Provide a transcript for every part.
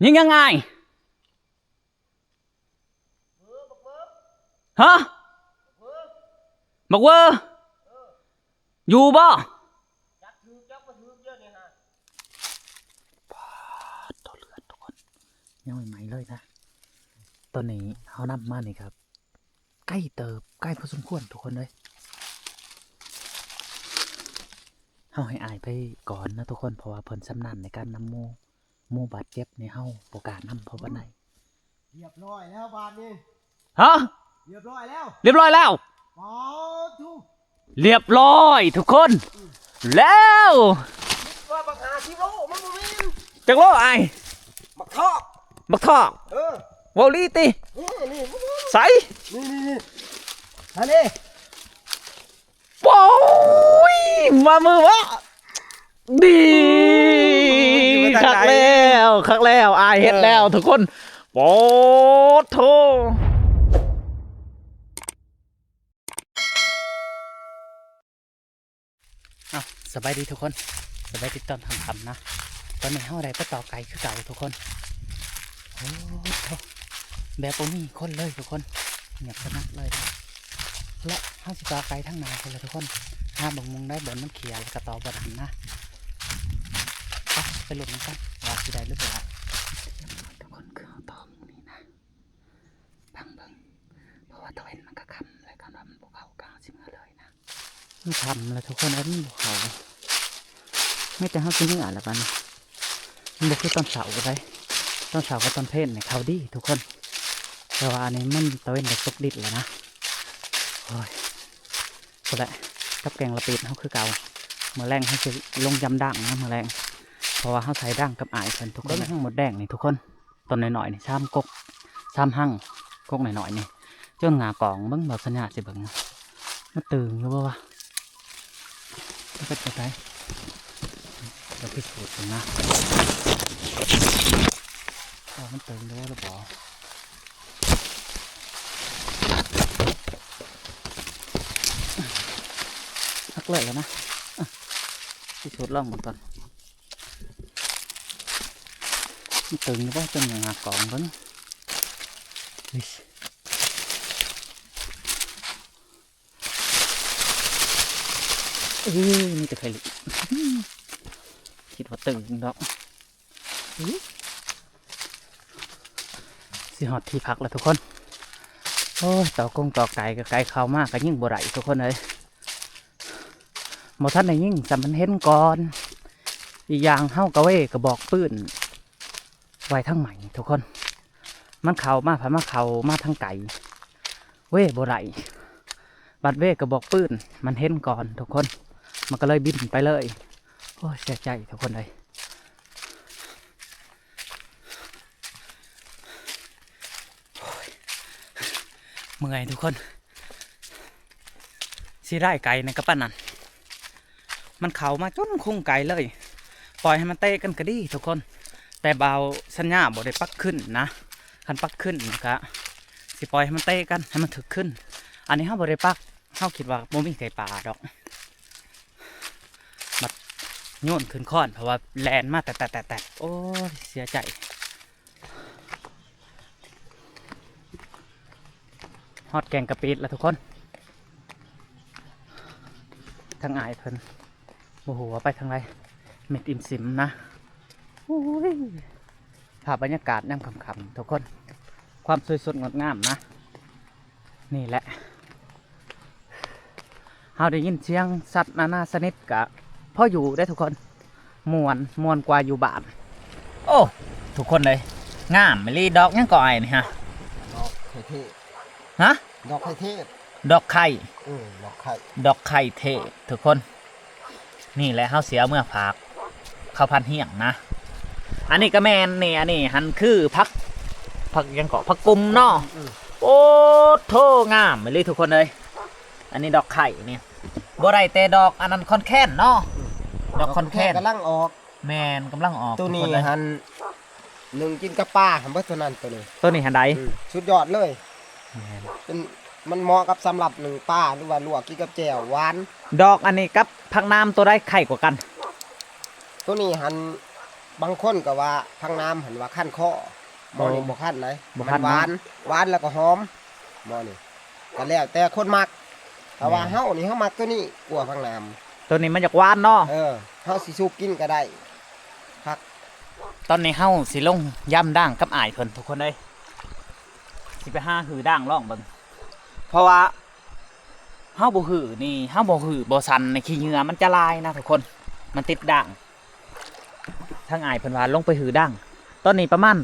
ຍິງຫຍັງອ້າຍ? ຮະ? ບັກເວີ? ຢູ່ບໍ່? ປາດ ໂຕເລືອດທຸກຄົນ ຍັງໃໝ່ໆເລີຍນະ. ຕອນນີ້ເຮົານຳມານີ້ກໍໄກເຕີບ ໄກພໍສົມຄວນທຸກຄົນເອີຍ. ເຮົາໃຫ້ອ້າຍໄປກ່ອນນະທຸກຄົນ ເພາະວ່າເພິ່ນຊຳນານໃນການນຳໝູ ໝູບາດເຈັບນີ້ ເຮົາບໍ່ກ້ານຳພໍປານໃດ. ຮຽບຮ້ອຍແລ້ວບາດນີ້. ຮະ? ຮຽບຮ້ອຍແລ້ວ ຮຽບຮ້ອຍແລ້ວ. ປາດໂທ້ ຮຽບຮ້ອຍທຸກຄົນ ແລ້ວ ຄິດວ່າບັກຫ້າສິບໂລ ມັນບໍ່ແມ່ນ. ຈັກໂລອ້າຍ? ບັກທອກ ບັກທອກ. ເອີ ເວົ້າອີ່ຫຼີຕິ? ນີ້ ນີ້ ໃສ? ນີ້ ນີ້ ນີ້ ອັນນີ້. ໂອ້ຍ ມາມືວະ ດີ ໂອ້ຍ ຄັກແລ້ວ ຄັກແລ້ວ ອ້າຍເຮັດແລ້ວ ເອີ ທຸກຄົນ. ໂອ້ໂທ້ ເອົ້າ ສະບາຍດີທຸກຄົນ ສະບາຍດີຕອນຄ່ຳໆນະ. ຕອນນີ້ເຮົາໄດ້ໄປຕໍ່ໄກ່ຄືເກົ່າທຸກຄົນ. ໂອ້ໂທ້ ແບບບໍ່ມີຄົນເລີຍທຸກຄົນ ງຽບສະໜັດເລີຍ. ແລະ ເຮົາຊິຕໍ່ໄກ່ທາງໜ້າພຸ້ນລະທຸກຄົນ ຫາເບິ່ງໝ່ອງໃດບ່ອນມັນເຂ້ຍ ແລ້ວກໍຕໍ່ບ່ອນນັ້ນນະ. ໄປ ໄປລຸ້ນນຳກັນວ່າຊິໄດ້ຫຼືບໍ່ໄດ້. ທຸກຄົນ ຄືເຮົາຕໍ່ໝ່ອງນີ້ນະ ຟັງເບິ່ງ ເພາະວ່າຕາເວັນມັນກໍຄ່ຳແລ້ວ ຄັນວ່າມັນບໍ່ເຂົ້າກໍເຮົາຊິເມືອເລີຍນະ. ມັນຄ່ຳແລ້ວທຸກຄົນເອີຍ ມັນບໍ່ເຂົ້າ ມີແຕ່ເຮົາຊິເມືອແລ້ວບາດນີ້. ມັນບໍ່ຄືຕອນເຊົ້າໃດ ຕອນເຊົ້າກັບຕອນເພນນີ້ເຂົ້າດີທຸກຄົນ ແຕ່ວ່າອັນນີ້ມັນຕາເວັນກໍຕົກດິນແລ້ວນະ. ໂອ້ຍ ພຸ້ນແຫຼະ ກັບແກງລະປິດເຮົາຄືເກົ່າ. ມື້ແລງເຮົາຊິລົງຢຳດາງນະມື້ແລງ ເພາະວ່າເຮົາໃສ່ດາງກັບອ້າຍເພິ່ນທຸກຄົນ. ເບິ່ງ ຫາງມົດແດງນີ້ທຸກຄົນ ຕົ້ນນ້ອຍໆນີ້ ສາມກົກ ສາມຮັງ ກົກນ້ອຍໆນີ້ ຈົນຫຍ້າກອງ. ເບິ່ງ ບ່າວສັນຍາຊິເບິ່ງ ມັນຕຶງຢູ່ບໍ່ວະ ມັນເປັນຈັ່ງໃດ? ດຽວພິສູດເບິ່ງນະ ວ່າມັນຕຶງຢູ່ບໍ່ຫຼືບໍ່. ຫັກເລີຍແລ້ວນະ ອະ ພິສູດລອງເບິ່ງກ່ອນ. ມັນຕຶງຢູ່ບໍ່? ຈັ່ງຫຍ້າກອງເບິ່ງ. ເອີ ມີແຕ່ໄຂ່ເຫຼັກ ຄິດວ່າຕຶງດອກ. ຊິຮອດທີ່ພັກແລ້ວທຸກຄົນ. ໂອ້ຍ ຕໍ່ກົງຕໍ່ໄກ່ ກໍໄກ່ເຂົ້າມາກໍຍິງບໍ່ໄດ້ທຸກຄົນເອີຍ. ບໍ່ທັນໄດ້ຍິງຊ້ຳ ມັນເຫັນກ່ອນ. ອີກຢ່າງເຮົາກໍເວກະບອກປືນໄວ້ທາງໃໝ່ທຸກຄົນ. ມັນເຂົ້າມາ ພັດມາເຂົ້າມາທາງໄກ ເວບໍ່ໄດ້. ບັດເວກະບອກປືນ ມັນເຫັນກ່ອນທຸກຄົນ ມັນກໍເລີຍບິນໄປເລີຍ. ໂອ້ຍ ເສຍໃຈທຸກຄົນເອີຍ. ໂອ້ຍ ເມື່ອຍທຸກຄົນ ຊິໄດ້ໄກ່ໃນກະປານນັ້ນ ມັນເຂົ້າມາຈົນຄົງໄກ່ເລີຍ. ປ່ອຍໃຫ້ມັນເຕະກັນກໍດີທຸກຄົນ ແຕ່ບ່າວສັນຍາບໍ່ໄດ້ປັກຂຶ້ນນະ. ຄັນປັກຂຶ້ນກະຊິປ່ອຍໃຫ້ມັນເຕະກັນ ໃຫ້ມັນຖືກຂຶ້ນ. ອັນນີ້ເຮົາບໍ່ໄດ້ປັກ ເຮົາຄິດວ່າບໍ່ມີໄກ່ປ່າດອກ ບັດໂຍນຂຶ້ນຄ້ອນ ເພາະວ່າແລ່ນມາແຕດໆໆ ໂອ້ຍ ເສຍໃຈ. ຮອດແກ່ງກະປິດແລ້ວທຸກຄົນ ທາງອ້າຍເພິ່ນ ບໍ່ຮູ້ວ່າໄປທາງໃດ ມິດອີ່ມຊິມນະ. ໂອ້ຍ ພາບບັນຍາກາດຍາມຄ່ຳໆທຸກຄົນ ຄວາມສວຍສົດງົດງາມນະ. ນີ້ແຫຼະ ເຮົາໄດ້ຍິນສຽງສັດນານາຊະນິດກະພໍຢູ່ເດ້ທຸກຄົນ ມ່ວນ ມ່ວນກວ່າຢູ່ບ້ານ. ໂອ້ ທຸກຄົນເອີຍ ງາມອີ່ຫຼີ. ດອກຫຍັງກໍອ້າຍນີ້ຮະ? ດອກໄຂ່ເທບ. ຮະ? ດອກໄຂ່ເທບ. ດອກໄຂ່. ເອີ ດອກໄຂ່ ດອກໄຂ່ເທບທຸກຄົນ. ນີ້ແຫຼະ ເຮົາຊິເອົາເມືອຝາກເຂົາພັນຮຽງນະ. ອັນນີ້ກໍແມ່ນນີ້ ອັນນີ້ຫັ້ນຄືຜັກ ຜັກຫຍັງເກາະ ຜັກກຸມເນາະ. ອືມ ໂອ້ໂທ້ ງາມອີ່ຫຼີທຸກຄົນເອີຍ. ອັນນີ້ດອກໄຂ່ນີ້ ບໍ່ໄດ້ແຕ່ດອກອັນນັ້ນ ຄອນແຄນເນາະ. ອືມ ດອກຄອນແຄນ ດອກຄອນແຄນກຳລັງອອກ. ແມ່ນ ກຳລັງອອກ. ໂຕນີ້ຫັ້ນ ໜຶ່ງກິນກັບປາຫັ້ນເບິດເທົ່ານັ້ນ ໂຕນີ້ ໂຕນີ້ຫັ້ນໃດ. ອືມ ສຸດຍອດເລີຍ. ແມ່ນ ເປັນ ມັນເໝາະກັບສຳລັບໜຶ້ງປາ ຫຼືວ່າລວກກິນກັບແຈ່ວຫວານ. ດອກອັນນີ້ກັບຜັກໜາມ ໂຕໃດໄຂ່ກວ່າກັນ? ໂຕນີ້ຫັ້ນ ບາງຄົນກໍວ່າຜັກໜາມຫັ້ນວ່າຄັນຄໍ ໝໍນີ້ ໂອ້ ບໍ່ຄັນໃດ ບໍ່ຄັນ ມັນຫວານ ເນາະ ຫວານແລ້ວກໍຫອມ ໝໍນີ້ ກໍແລ້ວແຕ່ຄົນມັກ. ແຕ່ວ່າ ແມ່ນ ເຮົານີ້ເຮົາມັກຕົວນີ້ກວ່າຜັກໜາມ. ຕົວນີ້ມັນຢາກຫວານເນາະ. ເອີ ເຮົາຊິສຸກກິນກໍໄດ້ ຜັກ. ຕອນນີ້ເຮົາຊິລົງຢາມດ່າງກັບອ້າຍເພິ່ນທຸກຄົນເອີຍ ຊິໄປຫາຮື້ດ່າງລອງເບິ່ງ ເພາະວ່າເຮົາບໍ່ຮື້ນີ້ ເຮົາບໍ່ຮື້ບໍ່ສັນນີ້ ຂີ້ເຫຍື້ອມັນຈະຫຼາຍນະທຸກຄົນ ມັນຕິດດ່າງ. ທາງອ້າຍເພິ່ນວ່າລົງໄປຮື້ດ່າງ ຕອນນີ້ປະມານ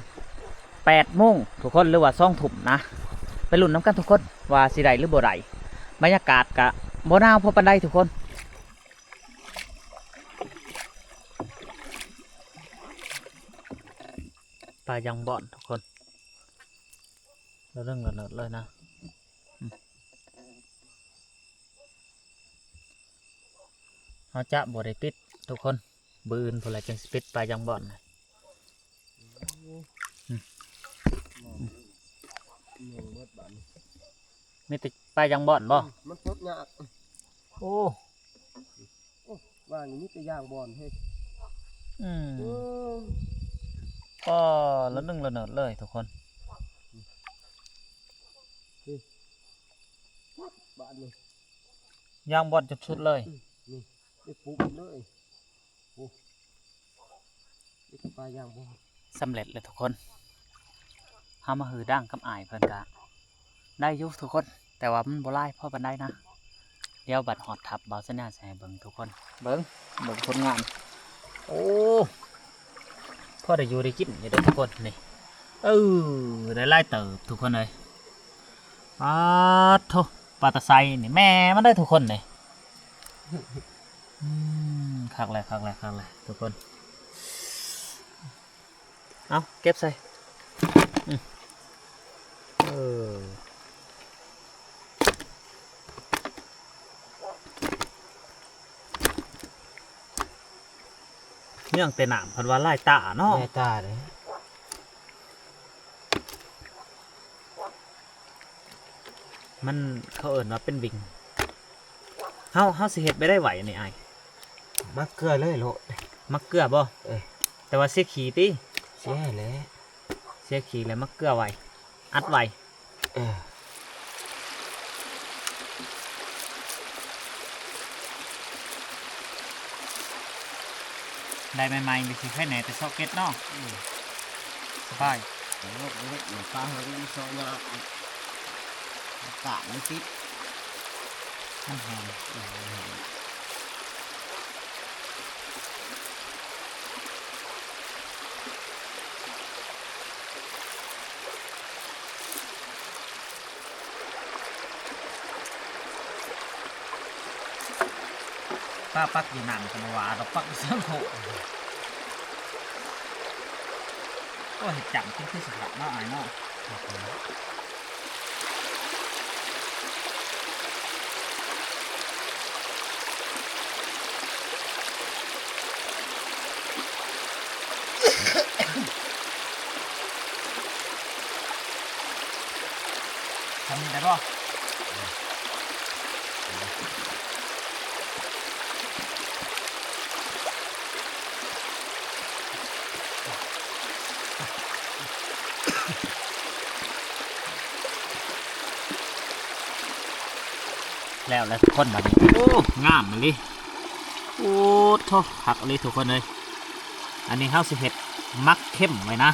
ແປດໂມງທຸກຄົນ ຫຼືວ່າສອງທຸ່ມນະ ໄປລຸ້ນນຳກັນທຸກຄົນວ່າຊິໄດ້ຫຼືບໍ່ໄດ້. ບັນຍາກາດກະບໍ່ໜາວພໍປານໃດທຸກຄົນ. ປາຢາງບ່ອນທຸກຄົນ ລະເລິງລະເນີດເລີຍນະ. ເຮົາຈະບໍ່ໄດ້ປິດທຸກຄົນ ມື້ອື່ນພຸ້ນລະຈຶ່ງຊິປິດປາຢາງບ່ອນ. ອືມ ມີແຕ່ປາຢາງບ່ອນບໍ່? ມັນສົດຍາກ. ໂອ້ ໂອ້ ວ່ານີ້ມີແຕ່ຢາງບ່ອນເຮີ້ຍ. ອືມ ເອີ ກໍລະນຶງລະເນີດເລີຍທຸກຄົນ. ນີ້ ບາດນີ້ ຢາງບ່ອນຈົນສຸດເລີຍ. ອືມ ນີ້ ໄດ້ປຸບເລີຍ. ໂອ້ ໄດ້ປາຢາງບ່ອນ. ສຳເລັດແລ້ວທຸກຄົນ ເຮົາມາຮື້ດ່າງກັບອ້າຍເພິ່ນກະ ໄດ້ຢູ່ທຸກຄົນ ແຕ່ວ່າມັນບໍ່ຫຼາຍພໍປານໃດນະ. ດຽວບັດຮອດທັບ ບ່າວສັນຍາຊິໃຫ້ເບິ່ງທຸກຄົນ. ເບິ່ງ ເບິ່ງຜົນງານ. ໂອ້ ພໍໄດ້ຢູ່ໄດ້ກິນຢູ່ເດ້ທຸກຄົນນີ້. ເອີ ໄດ້ຫຼາຍເຕີບທຸກຄົນເອີຍ. ປາດໂທ້ ປາຕາໄຊນີ້ ແມ່ມັນເດ້ທຸກຄົນນີ້. ອືມ ຄັກແຫຼະ ຄັກແຫຼະ ຄັກແຫຼະທຸກຄົນ. ເອົາ ເກັບໃສ່. ອືມ ເອີ ເນື່ອງແຕ່ນ້ຳ ເພິ່ນວ່າລາຍຕາເນາະ ລາຍຕາເດ້. ມັນ ເຂົາເອີ້ນວ່າເປັນວິ່ງ. ເຮົາ ເຮົາຊິເຮັດແບບໃດໄຫວນີ້ອ້າຍ? ໝັກເກືອເລີຍໂລດ. ໝັກເກືອບໍ່? ເອີ ແຕ່ວ່າເສຍຂີ້ຕິ? ເສຍແຫຼະ ເສຍຂີ້ແລ້ວໝັກເກືອໄວ້ ອັດໄວ້. ເອີ ໄດ້ໃໝ່ໆ ມີຊິໄຄແນ່ແຕ່ຊອກເກັດເນາະ. ອືມ ສະບາຍ. ເອີ ເອີ ເອີ ປາເຮົາຢູ່ຊອກຍາກ ອາກາດມັນຕິດ ມັນແຫ້ງ. ເອີ ມັນແຫ້ງ. ປາປັກຢູ່ນ້ຳກໍບໍ່ວ່າດອກ ປັກຢູ່ເຊິ່ງໂຄກ. ໂອ້ ເຮັດຈ້ຳກິນຄືຊິຄັກເນາະ ອ້າຍເນາະ. ທຳນີ້ໄດ້ບໍ່? ແລ້ວແຫຼະທຸກຄົນ ບາດນີ້ ໂອ້ ງາມອີ່ຫຼີ. ໂອ້ໂທ້ ຄັກອີ່ຫຼີທຸກຄົນເອີຍ. ອັນນີ້ເຮົາຊິເຮັດໝັກເຄັມໄວ້ນະ.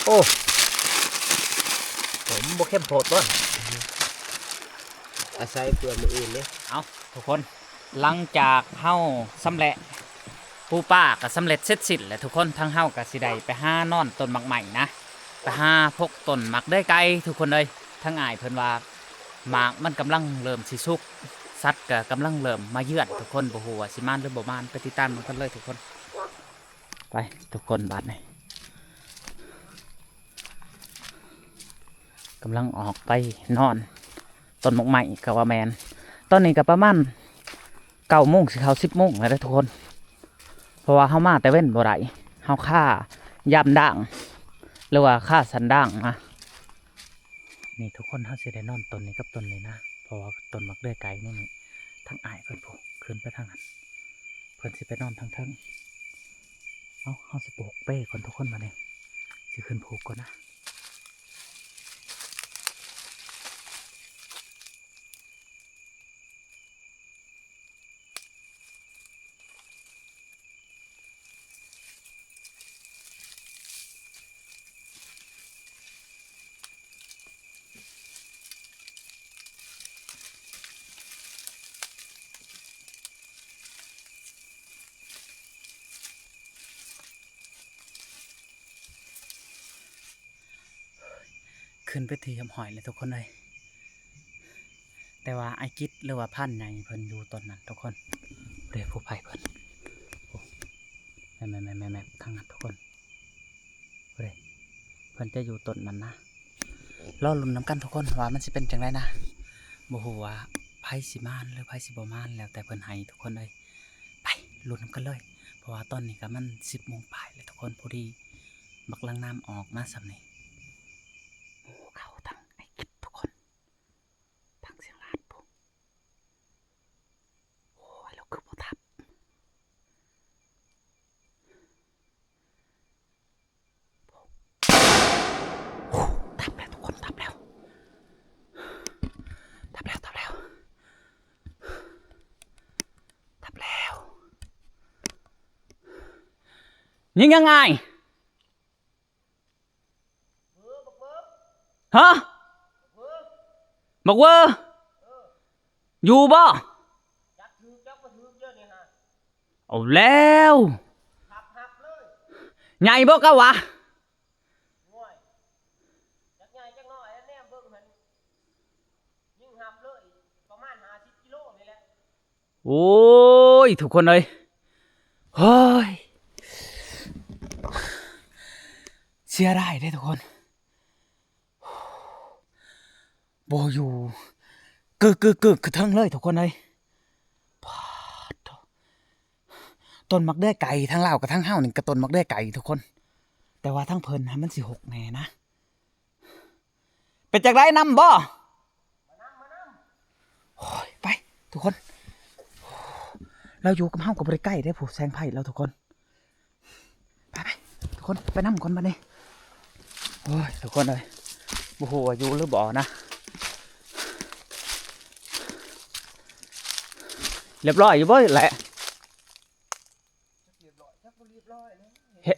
ໂອ້ ຜົມບໍ່ເຄັມໂພດບໍ່? ອາໄສເພື່ອມື້ອື່ນເດ້. ເອົາ ທຸກຄົນ ຫຼັງຈາກເຮົາຊຳແຫຼະ ປູປາກໍສຳເລັດເສັດສິ້ນແລ້ວທຸກຄົນ. ທາງເຮົາກໍຊິໄດ້ໄປຫານອນຕົ້ນໝາກໄມ້ນະ ໄປຫາພົກຕົ້ນໝາກເດືອຍໄກ່ທຸກຄົນເອີຍ. ທາງອ້າຍເພິ່ນວ່າໝາກມັນກຳລັງເລີ່ມຊິສຸກ ສັດກໍກຳລັງເລີ່ມມາເຍືອນທຸກຄົນ. ບໍ່ຮູ້ວ່າຊິມານຫຼືບໍ່ມານ ໄປຕິດຕາມນຳກັນເລີຍທຸກຄົນ. ໄປທຸກຄົນ ບາດນີ້ກຳລັງອອກໄປນອນ ຕົ້ນໝາກໄມ້ກໍວ່າແມ່ນ. ຕອນນີ້ກໍປະມານເກົ້າໂມງ ຊິເຂົ້າສິບໂມງແລ້ວເດ້ທຸກຄົນ. ເພາະວ່າເຮົາມາແຕ່ເວັນບໍ່ໄດ້ ເຮົາຄາຢາມດ່າງ ຫຼືວ່າຄາສັນດ່າງມາ. ນີ້ທຸກຄົນ ເຮົາຊິໄດ້ນອນຕົ້ນນີ້ກັບຕົ້ນນີ້ນະ. າະວ່າຕົ້ນໝາກເດືອຍໄກ່ນີ້ ທາງອ້າຍເພິ່ນພຸ້ນ ຂຶ້ນໄປທາງນັ້ນ ເພິ່ນຊິໄປນອນທາງເທິງ. ເອົາ ເຮົາຊິປູກເປ້ກ່ອນທຸກຄົນ ບາດນີ້ຊິຂຶ້ນຜູກກ່ອນນະ. ຂຶ້ນໄປທີ່ຮຽບຮ້ອຍແລ້ວທຸກຄົນເອີຍ. ແຕ່ວ່າອ້າຍກິດ ຫຼືວ່າພານໃຫຍ່ເພິ່ນຢູ່ຕົ້ນນັ້ນທຸກຄົນ. ເດ້ ຜູ້ໃຜເພິ່ນ ໂອ້ ແມ່ນໆໆໆ ທາງນັ້ນທຸກຄົນ. ເດ້ ເພິ່ນຈະຢູ່ຕົ້ນນັ້ນນະ. ລໍລຸ້ນນຳກັນທຸກຄົນ ວ່າມັນຊິເປັນຈັ່ງໃດນະ. ບໍ່ຮູ້ວ່າໃຜຊິມານ ຫຼືໃຜຊິບໍ່ມານ ແລ້ວແຕ່ເພິ່ນໃຫ້ທຸກຄົນເອີຍ. ໄປລຸ້ນນຳກັນເລີຍ ເພາະວ່າຕອນນີ້ກໍມັນສິບໂມງປາຍແລ້ວທຸກຄົນ. ພໍດີບັກລັງນ້ຳອອກມາສ່ຳນີ້. ໂອ້ ເຂົ້າທາງອ້າຍກິດທຸກຄົນ. ຟັງສຽງລາດພຸ້ນ. ໂອ້ຍ ລາວຄືບໍ່ທັບ. ໂອ້ ທັບແລ້ວທຸກຄົນ ທັບແລ້ວ ທັບແລ້ວ ທັບແລ້ວ ທັບແລ້ວ. ຍິງຍັງອ້າຍ? ຮະ? ບັກເວີ ຢູ່ບໍ່? ເອົາແລ້ວ ໃຫຍ່ບໍ່ກະວະ? ໂອ້ຍ ທຸກຄົນເອີຍ ໂອ້ຍ ເສຍດາຍເດ້ທຸກຄົນ. ບໍ່ຢູ່ ກຶກໆໆ ຄືເທິງເລີຍທຸກຄົນເອີຍ. ປາດໂທ້ ຕົ້ນໝາກເດືອຍໄກ່ ທາງລາວກັບທາງເຮົານີ້ກໍຕົ້ນໝາກເດືອຍໄກ່ທຸກຄົນ ແຕ່ວ່າທາງເພິ່ນຫັ້ນມັນຊິຫົກແດ່ນະ. ເປັນຈັ່ງໃດ ນຳບໍ່? ໂອ້ຍ ໄປທຸກຄົນ ລາວຢູ່ກັບເຮົາກໍບໍ່ໄດ້ໃກ້ເດ້ ຜູ້ແສງໄຟລາວທຸກຄົນ. ໄປໆ ທຸກຄົນ ໄປນຳກ່ອນບັດນີ້. ໂອ້ຍ ທຸກຄົນເອີຍ ບໍ່ຮູ້ວ່າຢູ່ຫຼືບໍ່ນະ. ຮຽບຮ້ອຍຢູ່ບໍ່ແຫຼະ? ເຫັນ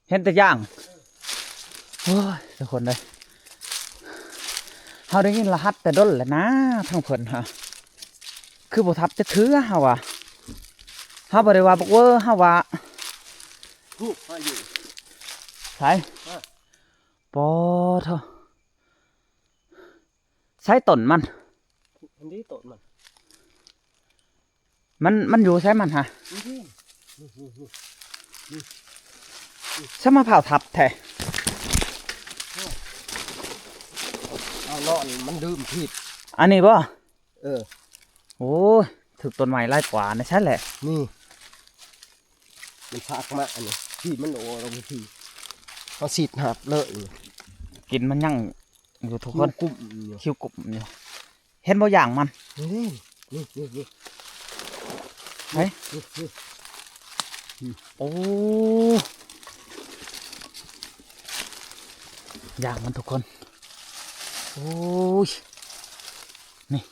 ເຫັນແຕ່ຢ່າງ. ໂອ້ຍ ທຸກຄົນເອີຍ ເຮົາໄດ້ຍິນລະຫັດແຕ່ດົນແລ້ວນະ ທາງເພິ່ນຫາ ຄືບໍ່ທັບຈັກເທື່ອ. ເຮົາວ່າ ເຮົາບໍ່ໄດ້ວ່າບັກເວີ ເຮົາວ່າ ໃສ? ປາດໂທ້ ໃສຕົ້ນມັນ? ອັນນີ້ຕົ້ນມັນ ມັນ ມັນຢູ່ໃສມັນຫາ? ນີ້ ນີ້ ນີ້ ນີ້ ນີ້ ສະມາພ້າວທັບແທ້. ເອົາເນາະ ມັນດື່ມຜິດ ອັນນີ້ບໍ່? ເອີ ໂອ້ຍ ຖືກຕົ້ນໄມ້ຫຼາຍກວ່າໃນຊັ້ນແຫຼະ. ນີ້ ມັນພາກມາອັນນີ້ ທີ່ມັນໂອລົງທີ່ ເຮົາສີດຫັບເລີຍ. ກິນມັນຍັງ ຢູ່ທຸກຄົນ ຄິວກຸ້ມຢູ່ ຄິວກຸ້ມຢູ່. ເຫັນບໍ່ຢ່າງມັນ? ນີ້ ນີ້ ນີ້ ນີ້ ໄປ ນີ້ ນີ້ ນີ້ ໂອ້ ຢ່າງມັນທຸກຄົນ. ໂອ້ຍ ນີ້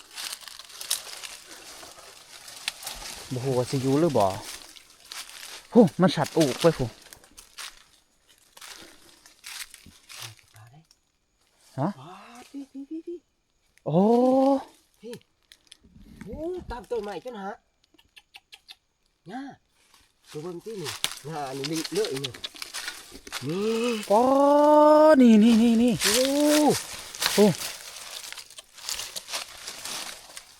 ບໍ່ຮູ້ວ່າຊິຢູ່ຫຼືບໍ່. ຜູ້ ມັນສັດອູກໄປຜູ້. ຮະ? ປາດ ພີ້ ພີ້ ພີ້ ພີ້ ໂອ້ ພີ້ ໂອ້ ຕາມຕົ້ນໄມ້ຈົນຫາ ຫຍ້າ ໂຕເບິ່ງຕິນີ້ ຫຍ້າອັນນີ້ເລີຍນີ້ ນີ້ ປາດ ນີ້ ນີ້ ນີ້ ນີ້ ໂອ້ ໂອ້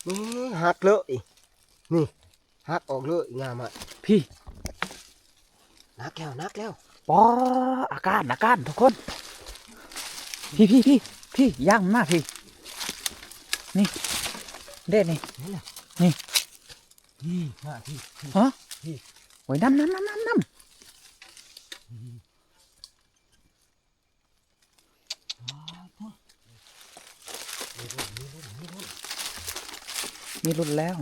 ນີ້ ຫັກເລີຍ ນີ້ ຫັກອອກເລີຍ ງ່າໄມ້ ພີ້ ໜັກແລ້ວ ໜັກແລ້ວ ປາ ອາການ ອາການ ທຸກຄົນ ພີ້ ພີ້ ພີ້ ພີ້ ຍ່າງມາພີ້ ນີ້ ເດ້ນີ້ ນີ້ ນີ້ ມາພີ້ ພີ້ ຮະ ພີ້ ໂອ້ຍ ນຳ ນຳ ນຳ ນຳ ນຳ. ປາດໂທ້ ມີລຸ້ນ ມີລຸ້ນ ມີລຸ້ນ ມີລຸ້ນແລ້ວ.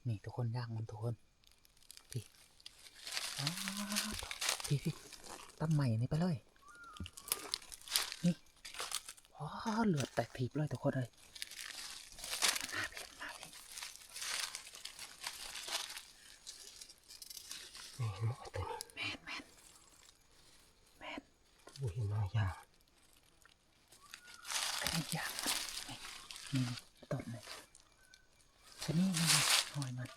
ນີ້ທຸກຄົນ ຢາກມັນທຸກຄົນ ພີ້ ອໍ ພີ້ ພີ້ ຕຳໃໝນີ້ໄປເລີຍ ນີ້ ອໍ ເລືອດແຕກຖີບເລີຍທຸກຄົນເອີຍ ມາພີ້ ມາພີ້ ແມ່ນບໍ່ຕົວນີ້? ແມ່ນ ແມ່ນ ແມ່ນ ໂອ້ຍ ເຫັນນ້ອຍຢ່າງ ອັນນີ້ຢາກ ນີ້ ນີ້ ຕົ້ນນີ້ ນີ້ ນີ້ ຮອຍມັນ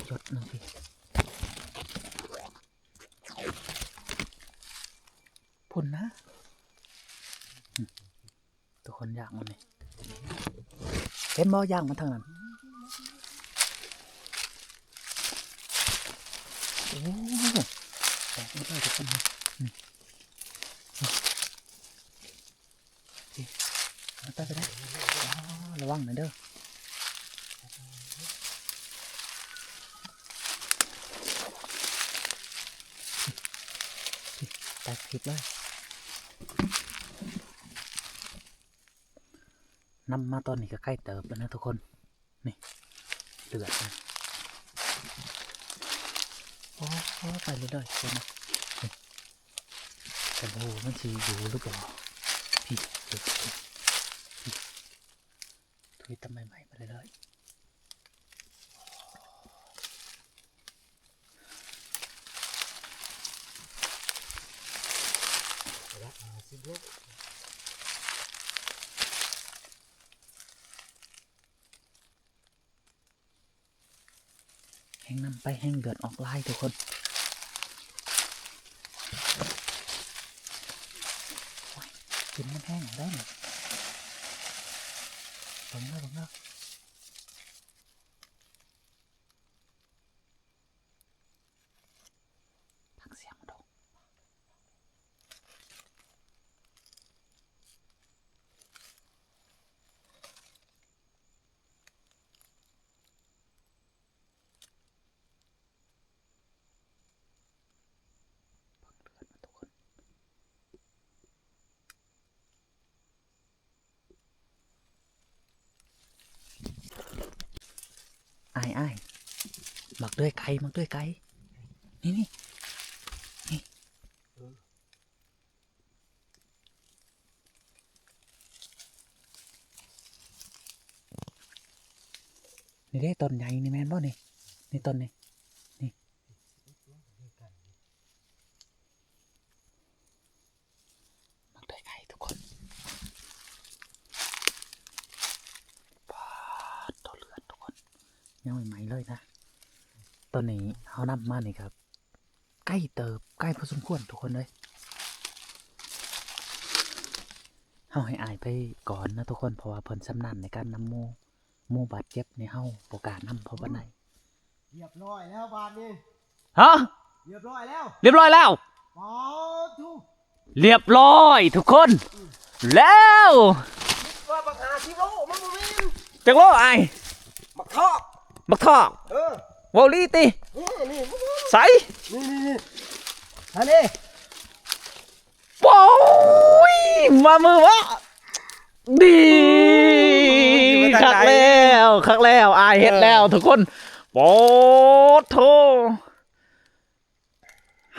ຢົດໜຶ່ງພີ້ ພຸ້ນນະ ອືມ ທຸກຄົນຢາກມັນນີ້ ເຫັນບໍ່? ຢາກມັນທາງນັ້ນ ໂອ້ ແຕກໝົດເລີຍທຸກຄົນ ນີ້ ນີ້ ໄປ ໄປ ໄປ ອໍ ລະວັງນະເດີ ໄປຜິດເລີຍ ນຳມາຕອນນີ້ກໍໄກເຕີບແລ້ວນະທຸກຄົນ ນີ້ ເລືອດນະ ໂອ້ ໄປເລື້ອຍໆ ທຸກຄົນນະ ນີ້ ແຕ່ບໍ່ຮູ້ມັນຊິຢູ່ຫຼືບໍ່ ພີ້ ເລືອດ ພີ້ ທຸຍຕຳໃໝໄປເລື້ອຍໆ ແຮງນຳໄປແຮງເລືອດອອກຫຼາຍທຸກຄົນ ໂອ້ຍ ກິນມັນແຮງໄດ້ນີ້ ເບິ່ງເດີ ເບິ່ງເດີ ຟັງສຽງມັນດູ. ເບິ່ງເລືອດມັນທຸກຄົນ ອ້າຍ ອ້າຍ ໝາກເດືອຍໄກ່ ໝາກເດືອຍໄກ່ ນີ້ ນີ້ ນີ້ ນີ້ເດ້ ຕົ້ນໃຫຍ່ນີ້ແມ່ນບໍ່ນີ້? ນີ້ຕົ້ນນີ້ ນີ້ ໝາກເດືອຍໄກ່ທຸກຄົນ ປາດ ໂຕເລືອດທຸກຄົນ ຍັງໃໝ່ໆເລີຍນະ ຕອນນີ້ເຮົານຳມານີ້ກໍ ໄກເຕີບ ໄກພໍສົມຄວນທຸກຄົນເອີຍ ເຮົາໃຫ້ອ້າຍໄປກ່ອນນະທຸກຄົນ ເພາະວ່າເພິ່ນຊຳນານໃນການນຳໝູ ໝູບາດເຈັບນີ້ ເຮົາບໍ່ກ້ານຳພໍປານໃດ. ຮຽບຮ້ອຍແລ້ວບາດນີ້ ຮະ? ຮຽບຮ້ອຍແລ້ວ ຮຽບຮ້ອຍແລ້ວ ປາດໂທ້ ຮຽບຮ້ອຍທຸກຄົນ ແລ້ວ ຄິດວ່າບັກຫ້າສິບໂລ ມັນບໍ່ແມ່ນ ຈັກໂລອ້າຍ? ບັກທອກ ບັກທອກ ເອີ ເວົ້າອີ່ຫຼີຕິ ເອີ ນີ້ ໃສ? ນີ້ ນີ້ ນີ້ ຫັ້ນເດ້ ໂອ້ຍ ມາມືວະ ດີ ໂອ້ຍ ຄັກແລ້ວ ຄັກແລ້ວ ອ້າຍເຮັດແລ້ວ ເອີ ທຸກຄົນ ປາດໂທ້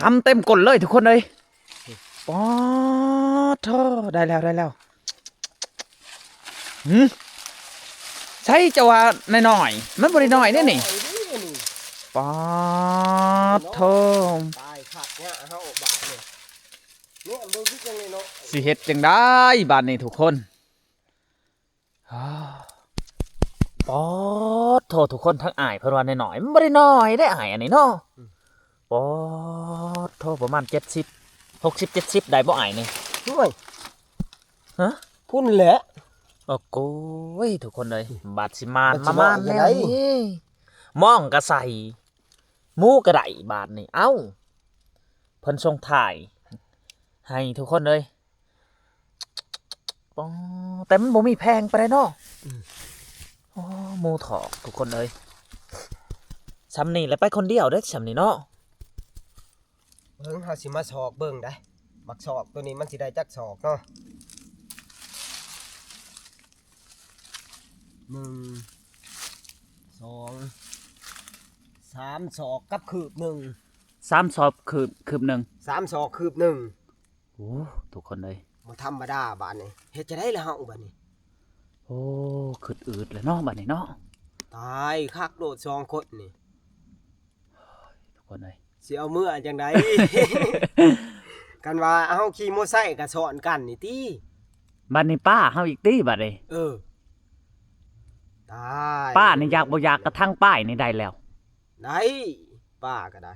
ຫຳເຕັມກົ້ນເລີຍທຸກຄົນເອີຍ ປາດໂທ້ ໄດ້ແລ້ວ ໄດ້ແລ້ວ ຫື ໃສເຈົ້າວ່ານ້ອຍໆ ມັນບໍ່ໄດ້ນ້ອຍເດ້ນີ້ ນ້ອຍເດ້ນີ້ ປາດໂທ້ ຕາຍຄັກຍາເຮົາບາດນີ້ ນີ້ ອັນບໍ່ຄິດຫຍັງເລີຍເນາະ ຊິເຮັດຈັ່ງໃດບາດນີ້ທຸກຄົນ ປາດໂທ້ ທຸກຄົນ ທັງອ້າຍເພິ່ນວ່ານ້ອຍໆ ມັນບໍ່ໄດ້ນ້ອຍເດ້ອ້າຍອັນນີ້ເນາະ ອືມ ປາດໂທ້ ປະມານເຈັດສິບ ຫົກສິບ ເຈັດສິບ ໄດ້ບໍ່ອ້າຍນີ້? ໂອ້ຍ ຮະ? ພຸ້ນແຫຼະ ໂອ້ໂກຍ ທຸກຄົນເອີຍ ບາດຊິມານ ມາມານແນວນີ້ ມອງກະໃສ່ ໝູກະໄດ້ບາດນີ້ ເອົ້າ ເພິ່ນສົ່ງທ້າຍໃຫ້ທຸກຄົນເອີຍ ປໍ ແຕ່ມັນບໍ່ມີແພງປານໃດເນາະ ອືມ ໂອ້ ໝູຖອກທຸກຄົນເອີຍ ຊ່ຳນີ້ແຫຼະ ໄປຄົນດຽວເດ້ ຊ່ຳນີ້ເນາະ ເບິ່ງ ເຮົາຊິມາຊອກເບິ່ງໄດ໋ ບັກຊອກໂຕນີ້ມັນຊິໄດ້ຈັກຊອກເນາະ. ໜຶ່ງ ສອງ ສາມ ສອກກັບຄືບໜຶ່ງ ສາມສອກຄືບ ຄືບໜຶ່ງ ສາມສອກຄືບໜຶ່ງ. ໂອ້ ທຸກຄົນເອີຍ ບໍ່ທຳມະດາບາດນີ້. ເຮັດຈັ່ງໃດລະເຮົາບາດນີ້? ໂອ້ ຄຶດອືດແລ້ວເນາະບາດນີ້ເນາະ. ຕາຍຄັກໂລດສອງຄົນນີ້. ທຸກຄົນເອີຍ ຊິເອົາເມືອຈັ່ງໃດ? ຄັນວ່າເຮົາຂີ່ມໍໄຊກະຊ້ອນກັນນີ້ຕິ. ບາດນີ້ປ້າເຮົາອີກຕິບາດນີ້. ເອີ ຕາຍ ປ້ານີ້ຢາກບໍ່ຢາກກະທັງປ້າຍນີ້ໄດ້ແລ້ວ. ໄດ້ ປ້າກະໄດ້.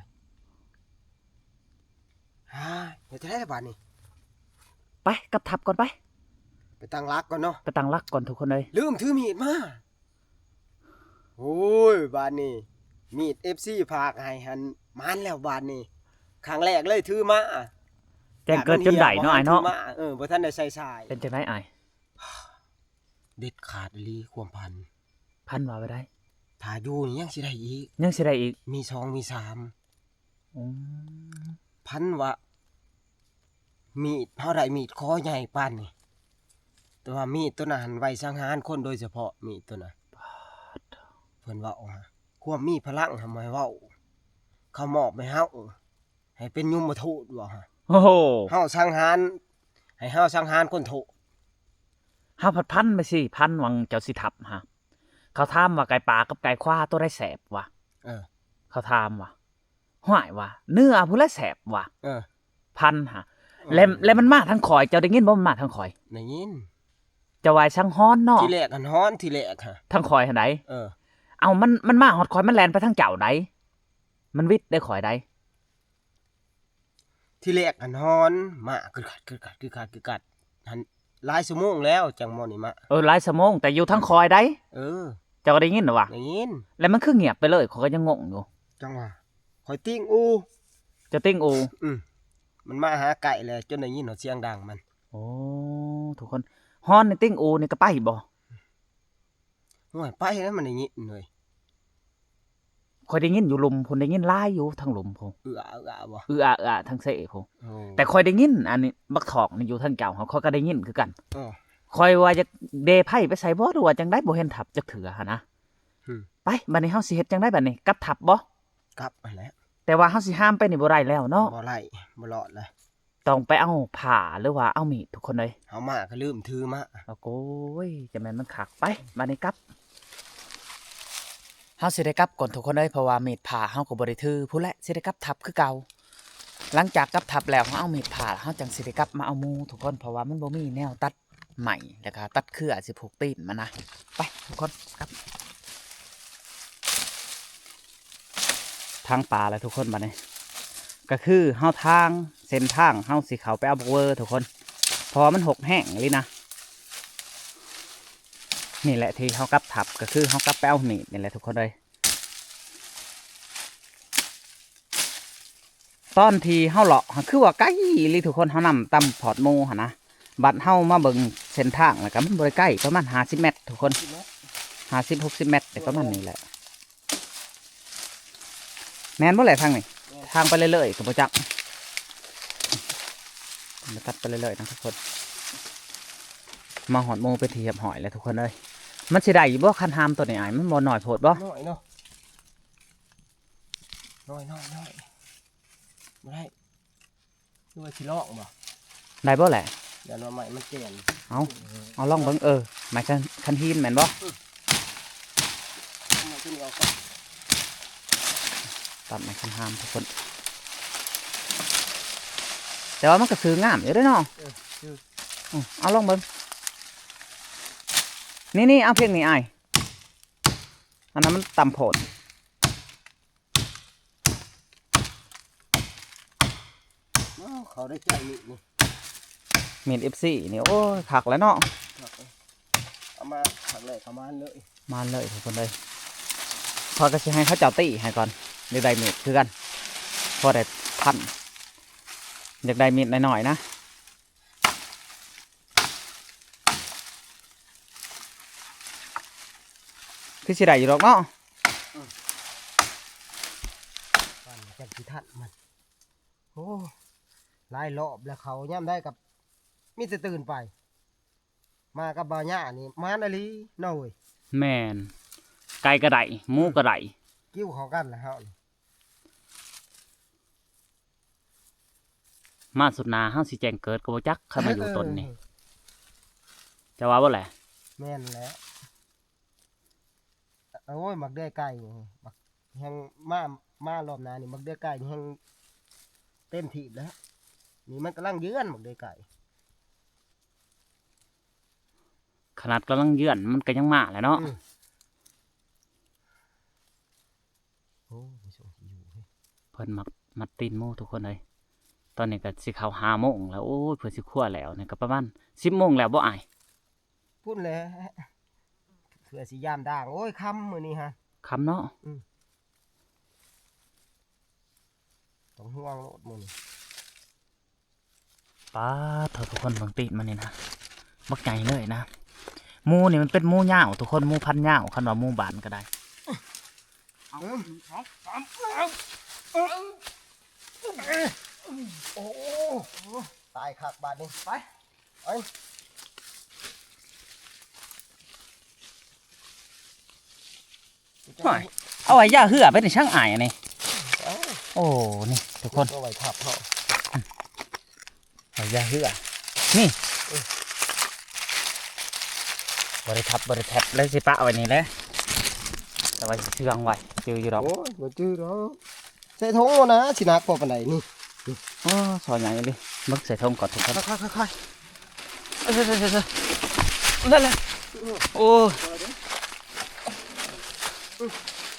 ຫາ ເຮັດຈັ່ງໃດລະບາດນີ້? ໄປກັບທັບກ່ອນໄປ. ໄປຕັ້ງຫຼັກກ່ອນເນາະ. ໄປຕັ້ງຫຼັກກ່ອນທຸກຄົນເອີຍ. ລືມຖືມີດມາ. ໂອ້ຍ ບາດນີ້ມີດເອັຟຊີຝາກໃຫ້ຫັ້ນ ໝານແລ້ວບາດນີ້. ຄັ້ງແລກເລີຍຖືມາ. ແຈ້ງເກີດຈົນໄດ້ເນາະອ້າຍເນາະ. ເອີ ບໍ່ທັນໄດ້ໃສ່ສາຍ. ເປັນຈັ່ງໃດອ້າຍ? ເດັດຂາດອີ່ຫຼີຄວາມຝັນ. ພັນວ່າໄວ້ໃດ? ຖ້າຢູ່ນີ້ຍັງຊິໄດ້ອີກ. ຍັງຊິໄດ້ອີກ? ມີສອງມີສາມ. ອືມ ພັນວ່າມີດ ເຮົາໄດ້ມີດຄໍໃຫຍ່ປານນີ້ ແຕ່ວ່າມີດໂຕນັ້ນຫັ້ນໄວ້ສັງຫານຄົນໂດຍສະເພາະ ມີດໂຕນັ້ນ. ປາດ ເພິ່ນເວົ້າຫາ ຄວາມມີພະລັງຫັ້ນບໍ່ໃຫ້ເວົ້າ ເຂົາມອບໃຫ້ເຮົາ ໃຫ້ເປັນຍົມມະທູດ ເວົ້າຫາ. ໂອ້ໂຫ ເຮົາສັງຫານ ໃຫ້ເຮົາສັງຫານຄົນໂທດ. ເຮົາພັດພັນໄປຊິ ພັນຫວັງເຈົ້າຊິທັບຫາ. ເຂົາຖາມວ່າໄກ່ປ່າກັບໄກ່ຄວາໂຕໃດແຊບຫວາ? ເອີ ເຂົາຖາມວ່າ ຫ້ວຍວ່າ ເນື້ອພຸ້ນແຫຼະແຊບວ່າ. ເອີ ພັນຫາ. ເອີ ແລ້ວ ແລ້ວມັນມາທາງຂ້ອຍ ເຈົ້າໄດ້ຍິນບໍ່ ມັນມາທາງຂ້ອຍ? ໄດ້ຍິນ. ເຈົ້າວ່າສັງຫອນເນາະ ທີແລກຫັ້ນຫອນ ທີແລກຫະ ທາງຂ້ອຍຫັ້ນໃດ. ເອີ ເອົ້າ ມັນ ມັນມາຮອດຂ້ອຍ ມັນແລ່ນໄປທາງເຈົ້າໃດ ມັນຫວິດໃດຂ້ອຍໃດ. ທີແລກຫັ້ນຮອນ ມາກຶກກັດ ກຶກກັດ ກຶກກັດ ກຶກກັດ ຫັ້ນຫຼາຍຊົ່ວໂມງແລ້ວ ຈັ່ງມານີ້ມາ. ເອີ ຫຼາຍຊົ່ວໂມງ ແຕ່ຢູ່ທາງຂ້ອຍໃດ. ເອີ ເຈົ້າກໍໄດ້ຍິນຫວາ? ໄດ້ຍິນ. ແລ້ວມັນຄືງຽບໄປເລີຍ ຂ້ອຍກໍຍັງງົງຢູ່. ຈັ່ງວ່າ ຂ້ອຍຕິງອູ. ເຈົ້າຕິງອູ? ອືມ ມັນມາຫາໃກ້ແລ້ວ ຈົນໄດ້ຍິນຮອດສຽງດັງມັນ. ໂອ້ ທຸກຄົນ ຮອນນີ້ຕິງອູນີ້ກໍໄປບໍ່? ໂອ້ຍ ໄປແລ້ວ ມັນໄດ້ຍິນເວີຍ. ຂ້ອຍໄດ້ຍິນຢູ່ລຸ່ມພຸ້ນ ໄດ້ຍິນຫຼາຍຢູ່ທາງລຸ່ມພຸ້ນ. ເອື້ອ ເອື້ອບໍ່? ເອື້ອ ເອື້ອທາງເຊພຸ້ນ. ໂອ້ ແຕ່ຂ້ອຍໄດ້ຍິນ ອັນນີ້ບັກທອກນີ້ຢູ່ທາງເຈົ້າ ຂ້ອຍກໍໄດ້ຍິນຄືກັນ. ເອີ ຂ້ອຍວ່າຢາກເດໄຟໄປໃສ່ບໍ່ ຫຼືວ່າຈັ່ງໃດ ບໍ່ເຫັນທັບຈັກເທື່ອຫັ້ນນະ. ອືມ ໄປ ບາດນີ້ເຮົາຊິເຮັດຈັ່ງໃດບາດນີ້? ກັບທັບບໍ່? ກັບຫັ້ນແຫຼະ. ແຕ່ວ່າເຮົາຊິຫາມໄປນີ້ບໍ່ໄດ້ແລ້ວເນາະ. ບໍ່ໄດ້ ບໍ່ລອດແລ້ວ. ຕ້ອງໄປເອົາຜ້າ ຫຼືວ່າເອົາມີດ ທຸກຄົນເອີຍ. ເຮົາມາກໍລືມຖືມາ. ໂອ້ໂກຍ ຈະແມ່ນມັນຄັກ. ໄປ ບາດນີ້ກັບ. ເຮົາຊິໄດ້ກັບກ່ອນ ທຸກຄົນເອີຍ ເພາະວ່າມີດພ້າເຮົາກໍບໍ່ໄດ້ຖື. ພຸ້ນແຫຼະ ຊິໄດ້ກັບທັບຄືເກົ່າ. ຫຼັງຈາກກັບທັບແລ້ວ ເຮົາເອົາມີດພ້າ ເຮົາຈັ່ງຊິໄດ້ກັບມາເອົາໝູ ທຸກຄົນ ເພາະວ່າມັນບໍ່ມີແນວຕັດ ໄມ້ ແລ້ວກໍຕັດເຄືອຊິຜູກຕີນມັນນະ. ໄປທຸກຄົນ ກັບ ທາງປ່າແລ້ວທຸກຄົນ. ບາດນີ້ກໍຄືເຮົາທາງ ເສັ້ນທາງເຮົາຊິເຂົ້າໄປເອົາບັກເວີທຸກຄົນ ເພາະວ່າມັນຮົກແຮງອີ່ຫຼີນະ. ນີ້ແຫຼະທີ່ເຮົາກັບທັບ ກໍຄືເຮົາກັບໄປເອົາມີດນີ້ແຫຼະທຸກຄົນເອີຍ. ຕອນທີ່ເຮົາເລາະຫັ້ນ ຄືວ່າໄກອີ່ຫຼີທຸກຄົນ ເຮົານຳຕຳພອດໝູຫັ້ນນະ. ບັດເຮົາມາເບິ່ງເສັ້ນທາງແລ້ວກໍມັນບໍ່ໄດ້ໄກ ປະມານຫ້າສິບແມັດທຸກຄົນ ຫ້າສິບ ຫົກສິບແມັດ ປະມານນີ້ແຫຼະ. ແມ່ນບໍ່ແຫຼະທາງນີ້? ແມ່ນ. ທາງໄປເລື້ອຍໆກໍບໍ່ຈັກ. ມາຕັດໄປເລື້ອຍໆນະທຸກຄົນ. ມາຮອດໝູເປັນທີ່ຮຽບຮ້ອຍແລ້ວທຸກຄົນເອີຍ. ມັນຊິໄດ້ຢູ່ບໍ່ ຄັນຫາມໂຕນີ້ອ້າຍ? ມັນບໍ່ນ້ອຍໂພດບໍ່? ນ້ອຍເນາະ. ນ້ອຍໆໆ ບໍ່ໄດ້. ຫຼືວ່າຊິລອງບໍ່? ໄດ້ບໍ່ແຫຼະ? ຢ້ານວ່າໄມ້ມັນແກ່ນ. ເອົາ ເອົາລອງເບິ່ງ. ເອີ ໄມ້ຄັນ ຄັນຫີນແມ່ນບໍ່? ອືມ ເອົາໄມ້ຕົວນີ້ອອກກ່ອນ. ຕັດໄມ້ຄັນຫາມທຸກຄົນ. ແຕ່ວ່າມັນກໍຊື່ງາມຢູ່ເດ້ເນາະ. ເອີ ຊື່. ອືມ ເອົາລອງເບິ່ງ. ນີ້ໆ ເອົາພຽງນີ້ອ້າຍ. ອັນນັ້ນມັນຕ່ຳໂພດ. ເອົາ ເຂົາໄດ້ໃຈມີດນີ້ ມີດເອັຟຊີນີ້. ໂອ້ຍ ຄັກແລ້ວເນາະ. ເອົາມາຄັ້ງແລກກໍມານເລີຍ ມານເລີຍທຸກຄົນເອີຍ. ຂ້ອຍກໍຊິໃຫ້ເຂົາເຈົ້າຕີໃຫ້ກ່ອນ ຢາກໄດ້ມີດຄືກັນ ພໍໄດ້ພັນ. ຢາກໄດ້ມີດນ້ອຍໆນະ. ຄືຊິໄດ້ຢູ່ດອກເນາະ. ອືມ ປານນີ້ຈັກຊິທັນມັນ. ໂອ້ ຫຼາຍລອບແລ້ວ ເຂົ້າຍາມໃດກໍມີແຕ່ຕື່ນໄປ. ມາກັບບ່າວຍ່ານີ້ມານອີ່ຫຼີເນາະເວີຍ. ແມ່ນ ໄກ່ກໍໄດ້ ໝູກໍໄດ້ ກິ້ວເຂົ້າກັນແລ້ວເຮົານີ້. ມາສຸດໜ້າເຮົາຊິແຈ້ງເກີດກໍບໍ່ຈັກ ຄັນມາຢູ່ຕົ້ນນີ້ ເຈົ້າວ່າບໍ່ແຫຼະ? ແມ່ນແຫຼະ. ໂອ້ຍ ໝາກເດືອຍໄກ່ນີ້ ບັກແຮງມາ ມາລອບໜ້ານີ້ ໝາກເດືອຍໄກ່ນີ້ແຮງເຕັມທີ່ແລ້ວ. ນີ້ມັນກຳລັງເຍືອນ ໝາກເດືອຍໄກ່ ຂະໜາດກຳລັງເຍືອນມັນກໍຍັງມາແຫຼະເນາະ. ອືມ. ໂອ້ ມີສອງທີ່ຢູ່ເຮີ້ຍ ເພິ່ນມັກມັດຕີນໝູທຸກຄົນເອີຍ. ຕອນນີ້ກໍຊິເຂົ້າຫ້າໂມງແລ້ວ ໂອ້ຍ ເພື່ອຊິຄົວແລ້ວນີ້ກໍປະມານສິບໂມງແລ້ວບໍ່ອ້າຍ? ພຸ້ນແຫຼະ ເພື່ອຊິຢາມດ່າງ. ໂອ້ຍ ຄ່ຳມື້ນີ້ຫະ ຄ່ຳເນາະ. ອືມ ຕ້ອງຫ່ວງໂລດມື້ນີ້. ປາດໂທ້ ທຸກຄົນເບິ່ງຕີນມັນນີ້ນະ ບັກໃຫຍ່ເລີຍນະ. ໝູນີ້ມັນເປັນໝູຍາວທຸກຄົນ ໝູພັນຍາວ ຄັນວ່າໝູບ້ານກໍໄດ້. ເອົາ ໜຶ່ງ ສອງ ສາມ ເອົາ ເອົາ ໂອ້ ຕາຍຄັກບາດນີ້ ໄປ ໄປ. ໂອ້ຍ ເອົາໄວ້ຢາເຮືອໄປນີ້ຊ່າງອາຍອັນນີ້. ເອົ້າ ໂອ້ ນີ້ທຸກຄົນ ເອົາໄວ້ທັບເນາະ ໄວ້ຢາເຮືອນີ້. ເອີ ບໍ່ໄດ້ທັບ ບໍ່ໄດ້ແທັບ ແລ້ວຊິປະໄວ້ນີ້ແຫຼະ ແຕ່ວ່າຊິເຊື່ອງໄວ້ ຈື່ຢູ່ດອກ. ໂອ້ຍ ບໍ່ຈື່ດອກ. ໃສ່ຖົງໂລດນະ ຊິໜັກພໍປານໃດນີ້. ໂອ້ ຊໍໃຫຍ່ອີ່ຫຼີ ເບິ່ງໃສ່ຖົງກ່ອນທຸກຄົນ. ຄ່ອຍໆໆໆ ນັ້ນແຫຼະ ໂອ້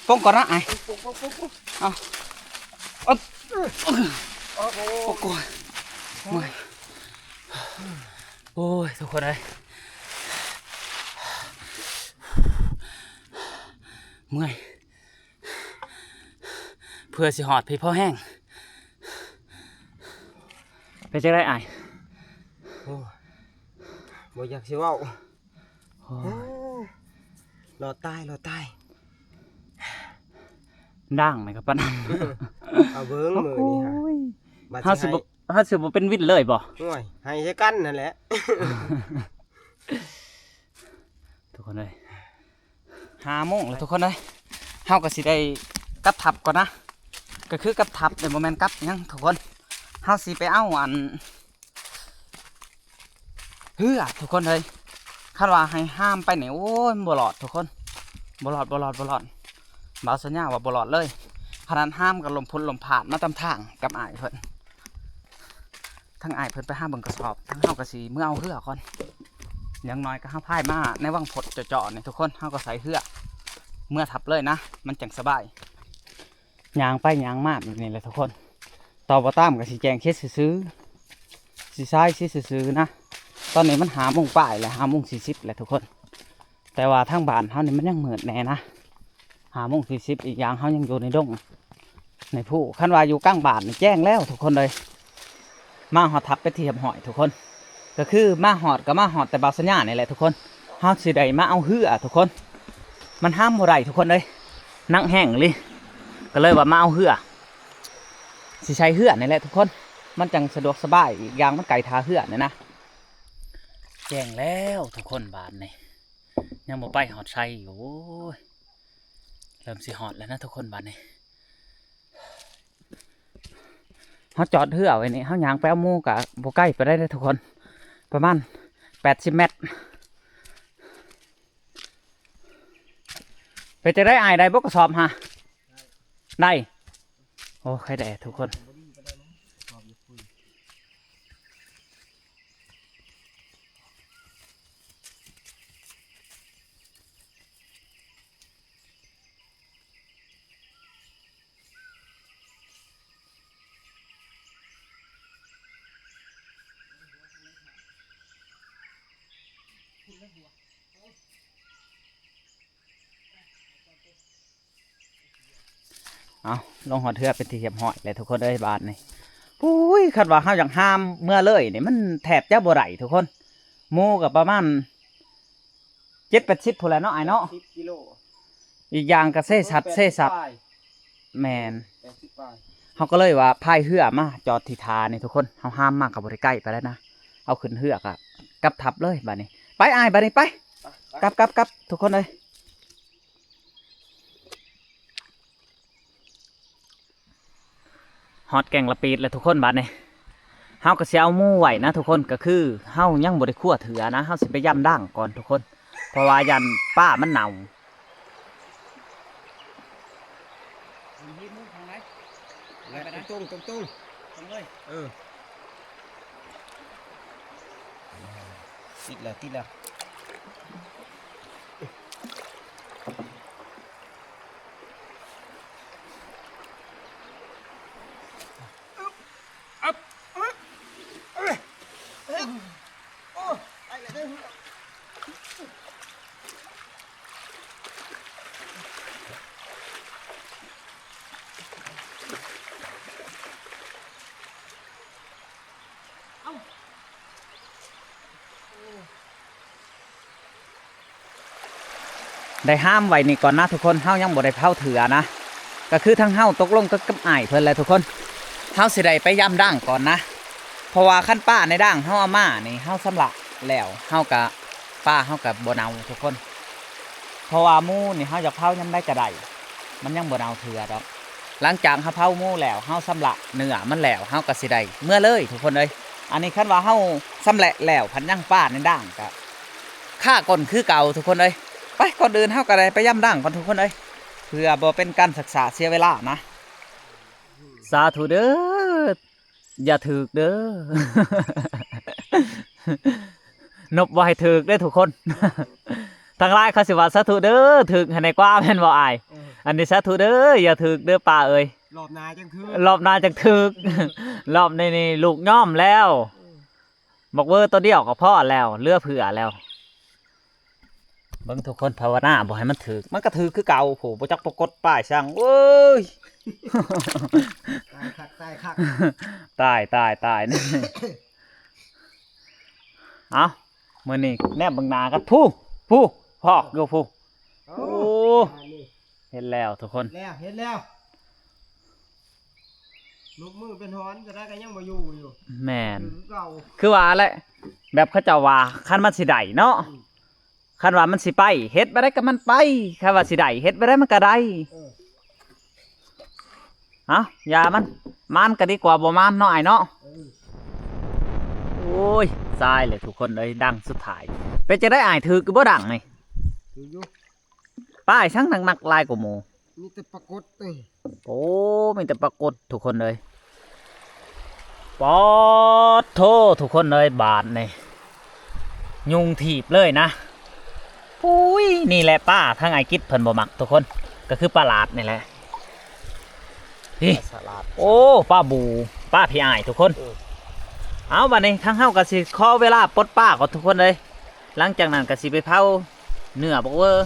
ປົງກ່ອນນະອ້າຍ. ເອົາ ໂອ້ຍ ໂອ້ຍ ທຸກຄົນເອີຍ ເມື່ອຍ. ເພື່ອຊິຮອດພີ້ພໍແຮງ. ເປັນຈັ່ງໃດອ້າຍ? ໂອ້ ບໍ່ຢາກຊິເວົ້າ. ໂອ້ຍ ໂອ້ຍ ລໍຕາຍ ລໍຕາຍ. ດ່າງນີ້ກໍປານນັ້ນ. ເອົາເບິ່ງມື້ນີ້ຫາ ໂອ້ຍ ບາດ ເຮົາຊິບໍ່ ເຮົາຊິບໍ່ເປັນວິນເລີຍບໍ່? ໂອ້ຍ ໃຫ້ໃສ່ກັນຫັ້ນແຫຼະ ທຸກຄົນເອີຍ. ຫ້າໂມງແລ້ວທຸກຄົນເອີຍ ເຮົາກໍຊິໄດ້ກັບທັບກ່ອນນະ. ກໍຄືກັບທັບເດ້ ບໍ່ແມ່ນກັບຫຍັງທຸກຄົນ ເຮົາຊິໄປເອົາອັນເຮືອທຸກຄົນເອີຍ. ຄັນວ່າໃຫ້ຫາມໄປນີ້ ໂອ້ຍ ມັນບໍ່ລອດທຸກຄົນ ບໍ່ລອດ ບໍ່ລອດ ບໍ່ລອດ. ບ່າວສັນຍາວ່າບໍ່ລອດເລີຍ ຂະໜາດຫາມກໍລົ້ມພຸດລົ້ມພາດມາຕາມທາງກັບອ້າຍເພິ່ນ. ທັງອ້າຍເພິ່ນໄປຫາເບິ່ງກະສອບ ທັງເຮົາກໍຊິເມືອເອົາເຮືອກ່ອນ. ຢ່າງໜ້ອຍກໍເຮົາພາຍມາໃນວັງພົດເຈາະໆນີ້ທຸກຄົນ ເຮົາກໍໃສ່ເຮືອເມືອທັບເລີຍນະ ມັນຈັ່ງສະບາຍ. ຍ່າງໄປຍ່າງມາແບບນີ້ແຫຼະທຸກຄົນ ຕໍ່ບໍ່ຕາມກໍຊິແຈ້ງເຂດຊື່ໆ ຊິຊາຍຊິຊື່ໆນະ. ຕອນນີ້ມັນຫ້າໂມງປາຍແລ້ວ ຫ້າໂມງສີ່ສິບແລ້ວທຸກຄົນ. ແຕ່ວ່າທາງບ້ານເຮົານີ້ມັນຍັງມືດແດ່ນະ ຫ້າໂມງສີ່ສິບ. ອີກຢ່າງເຮົາຍັງຢູ່ໃນດົງໃນພູ. ຄັນວ່າຢູ່ກາງບ້ານນີ້ແຈ້ງແລ້ວທຸກຄົນເອີຍ. ມາຮອດທັບເປັນທີ່ຮຽບຮ້ອຍທຸກຄົນ ກໍຄືມາຮອດກໍມາຮອດແຕ່ບ່າວສັນຍານີ້ແຫຼະທຸກຄົນ. ເຮົາຊິໄດ້ມາເອົາເຮືອທຸກຄົນ ມັນຫາມບໍ່ໄດ້ທຸກຄົນເອີຍ ໜັກແຮງອີ່ຫຼີ. ກໍເລີຍວ່າມາເອົາເຮືອ ຊິໃຊ້ເຮືອນີ້ແຫຼະທຸກຄົນ ມັນຈັ່ງສະດວກສະບາຍ. ອີກຢ່າງມັນໃກ້ທ່າເຮືອນີ້ນະ. ແຈ້ງແລ້ວທຸກຄົນ ບາດນີ້ ຍັງບໍ່ໄປຮອດໃສຢູ່. ໂອ້ຍ ເລີ່ມຊິຮອດແລ້ວນະທຸກຄົນ ບາດນີ້. ເຮົາຈອດເຮືອໄວ້ນີ້ ເຮົາຍ່າງໄປເອົາໝູກະບໍ່ໄກປານໃດເດ້ທຸກຄົນ ປະມານແປດສິບແມັດ. ເປັນຈັ່ງໃດອ້າຍ ໄດ້ບໍ່ກະສອບຫາ? ໄດ້. ໂອ້ ໄຄແດ່ທຸກຄົນ. ເອົາ ລົງຮອດເຮືອເປັນທີ່ຮຽບຮ້ອຍແລ້ວທຸກຄົນເອີຍ ບາດນີ້. ໂອ້ຍ ຄັນວ່າເຮົາຢາກຫາມເມືອເລີຍນີ້ ມັນແທບຈະບໍ່ໄດ້ທຸກຄົນ. ໝູກໍປະມານເຈັດແປດສິບພຸ້ນແຫຼະເນາະ ອ້າຍເນາະ ສິບກິໂລ. ອີກຢ່າງກໍເຊສັດ ແປດສິບ ເຊສັດ ປາຍ ແມ່ນ ແປດສິບປາຍ. ເຮົາກໍເລີຍວ່າພາຍເຮືອມາຈອດທີ່ທ່ານີ້ທຸກຄົນ ເຮົາຫາມມາກໍບໍ່ໄດ້ໄກປານໃດນະ. ເອົາຂຶ້ນເຮືອກໍກັບທັບເລີຍບາດນີ້. ໄປອ້າຍ ບາດນີ້ໄປ ໄປ ກັບ ກັບ ກັບ ທຸກຄົນເອີຍ. ຮອດແກ້ງລະປີດແລ້ວທຸກຄົນ. ບາດນີ້ເຮົາກໍຊິເອົາໝູໄວ້ນະທຸກຄົນ, ກໍຄືເຮົາຍັງບໍ່ໄດ້ຄົວເທື່ອນະ, ເຮົາຊິໄປຢຳດ່າງກ່ອນທຸກຄົນ ເພາະວ່າຢ້ານປາມັນເນົ່າ. ແລະ ໄປໄດ້ ຕົງໆ ຕົງໆ ຕົງເລີຍ ເອີ ຕິດແລ້ວ ຕິດແລ້ວ. ໄດ້ຫ້າມໄວ້ນີ້ກ່ອນນະທຸກຄົນ, ເຮົາຍັງບໍ່ໄດ້ເຜົາເທື່ອນະ. ກໍຄືທາງເຮົາຕົກລົງກັບ ກັບອ້າຍເພິ່ນແລ້ວທຸກຄົນ, ເຮົາຊິໄດ້ໄປຢຳດ່າງກ່ອນນະ. ເພາະວ່າຄັນປາໃນດ່າງເຮົາເອົາມານີ້ ເຮົາຊຳລະແລ້ວ ເຮົາກະ ປາເຮົາກະບໍ່ເນົ່າທຸກຄົນ, ເພາະວ່າໝູນີ້ເຮົາຢາກເຜົາຍາມໃດກະໄດ້ ມັນຍັງບໍ່ເນົ່າເທື່ອດອກ. ຫຼັງຈາກເຮົາເຜົາໝູແລ້ວ ເຮົາຊຳລະເນື້ອມັນແລ້ວ ເຮົາກະຊິໄດ້ເມືອເລີຍທຸກຄົນເອີຍ. ອັນນີ້ຄັນວ່າເຮົາຊຳແຫຼະແລ້ວ ພັດຍັງປາໃນດ່າງກະຄາກົ້ນຄືເກົ່າທຸກຄົນເອີຍ. ໄປ ກ່ອນອື່ນເຮົາກະໄດ້ໄປຢຳດ່າງກ່ອນທຸກຄົນເອີຍ ເພື່ອບໍ່ເປັນການຊັກຊ້າເສຍເວລານະ. ສາທຸເດີ ຢ່າຖືກເດີ ນົບບໍ່ໃຫ້ຖືກເດີທຸກຄົນ. ທາງຫຼາຍເຂົາຊິວ່າສາທຸເດີ ຖືກໃຫ້ແນ່ກວ່າ ແມ່ນບໍ່ອ້າຍ? ເອີ ອັນນີ້ສາທຸເດີ ຢ່າຖືກເດີປ້າເອີຍ ລອບໜ້າຈັ່ງຖືກ ລອບໜ້າຈັ່ງຖືກ. ລອບນີ້ນີ້ລູກຍອມແລ້ວ ເອີ ບັກເວີໂຕດຽວກໍພໍແລ້ວ ເຫຼືອເຜື່ອແລ້ວ. ເບິ່ງທຸກຄົນ ພາວະນາບໍ່ໃຫ້ມັນຖືກ ມັນກໍຖືກຄືເກົ່າ. ໂອ້ ບໍ່ຈັກປາກົດປ້າຍຊ່າງ ໂອ້ຍ ຕາຍຄັກ ຕາຍຄັກ ຕາຍ ຕາຍ ຕາຍ. ເອົ້າ ມື້ນີ້ແນມເບິ່ງໜ້າກັນ ພູ ພູ ພອກຢູ່ພູ. ໂອ້ ເຫັນແລ້ວທຸກຄົນ ເຫັນແລ້ວ ເຫັນແລ້ວ. ລູກມືເປັນຫອນ ຈະໄດ້ກໍຍັງບໍ່ຢູ່ຢູ່. ແມ່ນ ຄືເກົ່າ ຄືວ່າແຫຼະ ແບບເຂົາເຈົ້າວ່າ ຄັນມັນຊິໄດ້ເນາະ ອືມ ຄັນວ່າມັນຊິໄປ ເຮັດແບບໃດກໍມັນໄປ, ຄັນວ່າຊິໄດ້ ເຮັດແບບໃດມັນກໍໄດ້. ເອີ ເອົ້າ ຢ່າມັນ ມານກໍດີກວ່າບໍ່ມານເນາະອ້າຍເນາະ. ເອີ ໂອ້ຍ ຕາຍເລີຍທຸກຄົນເອີຍ ດັງສຸດທ້າຍ. ເປັນຈັ່ງໃດອ້າຍ ຖືກຢູ່ບໍ່ດັງນີ້? ຖືກຢູ່. ປ້າຍຊ່າງໜັກໆຫຼາຍກວ່າໝູ່ ມີແຕ່ປາກົດເອີຍ. ໂອ້ ມີແຕ່ປາກົດທຸກຄົນເອີຍ. ປາດໂທ້ ທຸກຄົນເອີຍ ບາດນີ້ຍຸງຖີບເລີຍນະ. ອຸ້ຍ ນີ້ແຫຼະປາທາງອ້າຍກິດເພິ່ນບໍ່ມັກທຸກຄົນ ກໍຄືປາຫຼາດນີ້ແຫຼະ. ນີ້ ປາສະຫຼາດ ໂອ້ ປາບູ ປາພີ່ອ້າຍທຸກຄົນ. ເອີ ເອົາ ບາດນີ້ທາງເຮົາກໍຊິຂໍເວລາປົດປາກ່ອນທຸກຄົນເອີຍ. ຫຼັງຈາກນັ້ນກໍຊິໄປເຜົາເນື້ອບັກເວີ. ໂ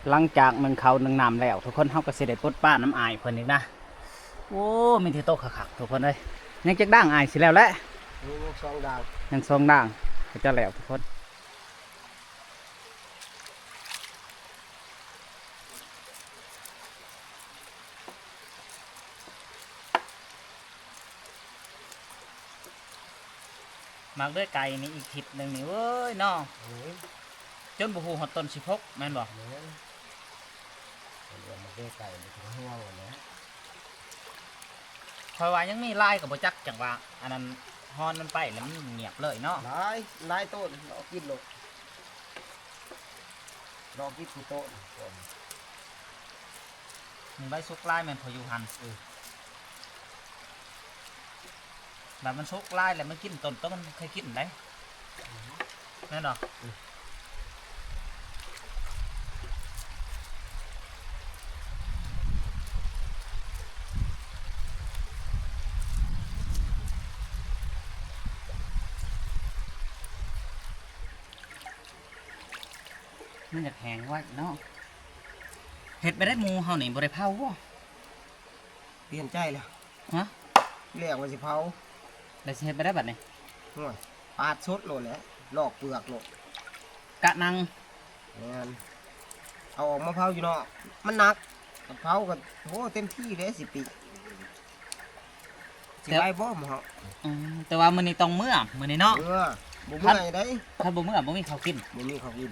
ຫຼັງຈາກໜຶ້ງເຂົ້າໜຶ້ງນ້ຳແລ້ວ ທຸກຄົນ ເຮົາກໍຊິໄດ້ປົດປານຳອ້າຍເພິ່ນອີກນະ. ໂອ້ ມີແຕ່ໂຕຄັກໆ ທຸກຄົນເອີຍ. ຍັງຈັກດ່າງອ້າຍຊິແລ້ວແຫຼະ? ຍັງສອງດ່າງ ຍັງສອງດ່າງ ກໍຈະແລ້ວ ທຸກຄົນ. ໝາກເດືອຍໄກ່ນີ້ອີກທິດໜຶ່ງນີ້ເວີຍເນາະ. ໂອ້ຍ ຈົນບໍ່ຮູ້ຮອດຕົ້ນຊິພົກແມ່ນບໍ່? ແມ່ນ ເຂົາເອີ້ນໝາກເດືອຍໄກ່ ມັນເປັນເຫື່ອງຫັ້ນແຫຼະ. ຂ້ອຍວ່າຍັງມີຫຼາຍກໍບໍ່ຈັກ ຈັ່ງວ່າອັນນັ້ນ ຮອນມັນໄປແລ້ວມັນງຽບເລີຍເນາະ. ຫຼາຍ ຫຼາຍໂຕ ເລາະກິນໂລດ ເລາະກິນຄູ່ໂຕ. ມັນໃບສຸກຫຼາຍແມ່ນພໍຢູ່ຫັ້ນ. ເອີ ແບບມັນສຸກຫຼາຍແລ້ວມັນກິນຕົ້ນໂຕ ມັນເຄີຍກິນໄດ໋ ແມ່ນບໍ່? ມັນຢາກແຫ້ງໄວເນາະ. ເຮັດໄປໄດ້ ໝູ່ເຮົານີ້ບໍ່ໄດ້ເຜົາບໍ່? ປ່ຽນໃຈແລ້ວ. ຮະ? ແລ້ວວ່າຊິເຜົາ ແລ້ວຊິເຮັດໄປໄດ້ບັດນີ້? ໂອ້ຍ ປາດສົດໂລດແຫຼະ ລອກເປືອກໂລດ ກະນັ່ງ. ແມ່ນ ເອົາອອກມາເຜົາຢູ່ນອກ ມັນໜັກ ເຜົາກໍ ໂອ້ ເຕັມທີ່ເດ້ ຊິປີ ຊິໄດ້ບໍ່ໝູ່ເຮົາ? ອືມ ແຕ່ວ່າມື້ນີ້ຕ້ອງເມືອ ມື້ນີ້ເນາະ. ເອີ ບໍ່ເມືອໄດ້ ຄັນບໍ່ເມືອບໍ່ມີເຂົ້າກິນ ບໍ່ມີເຂົ້າກິນ.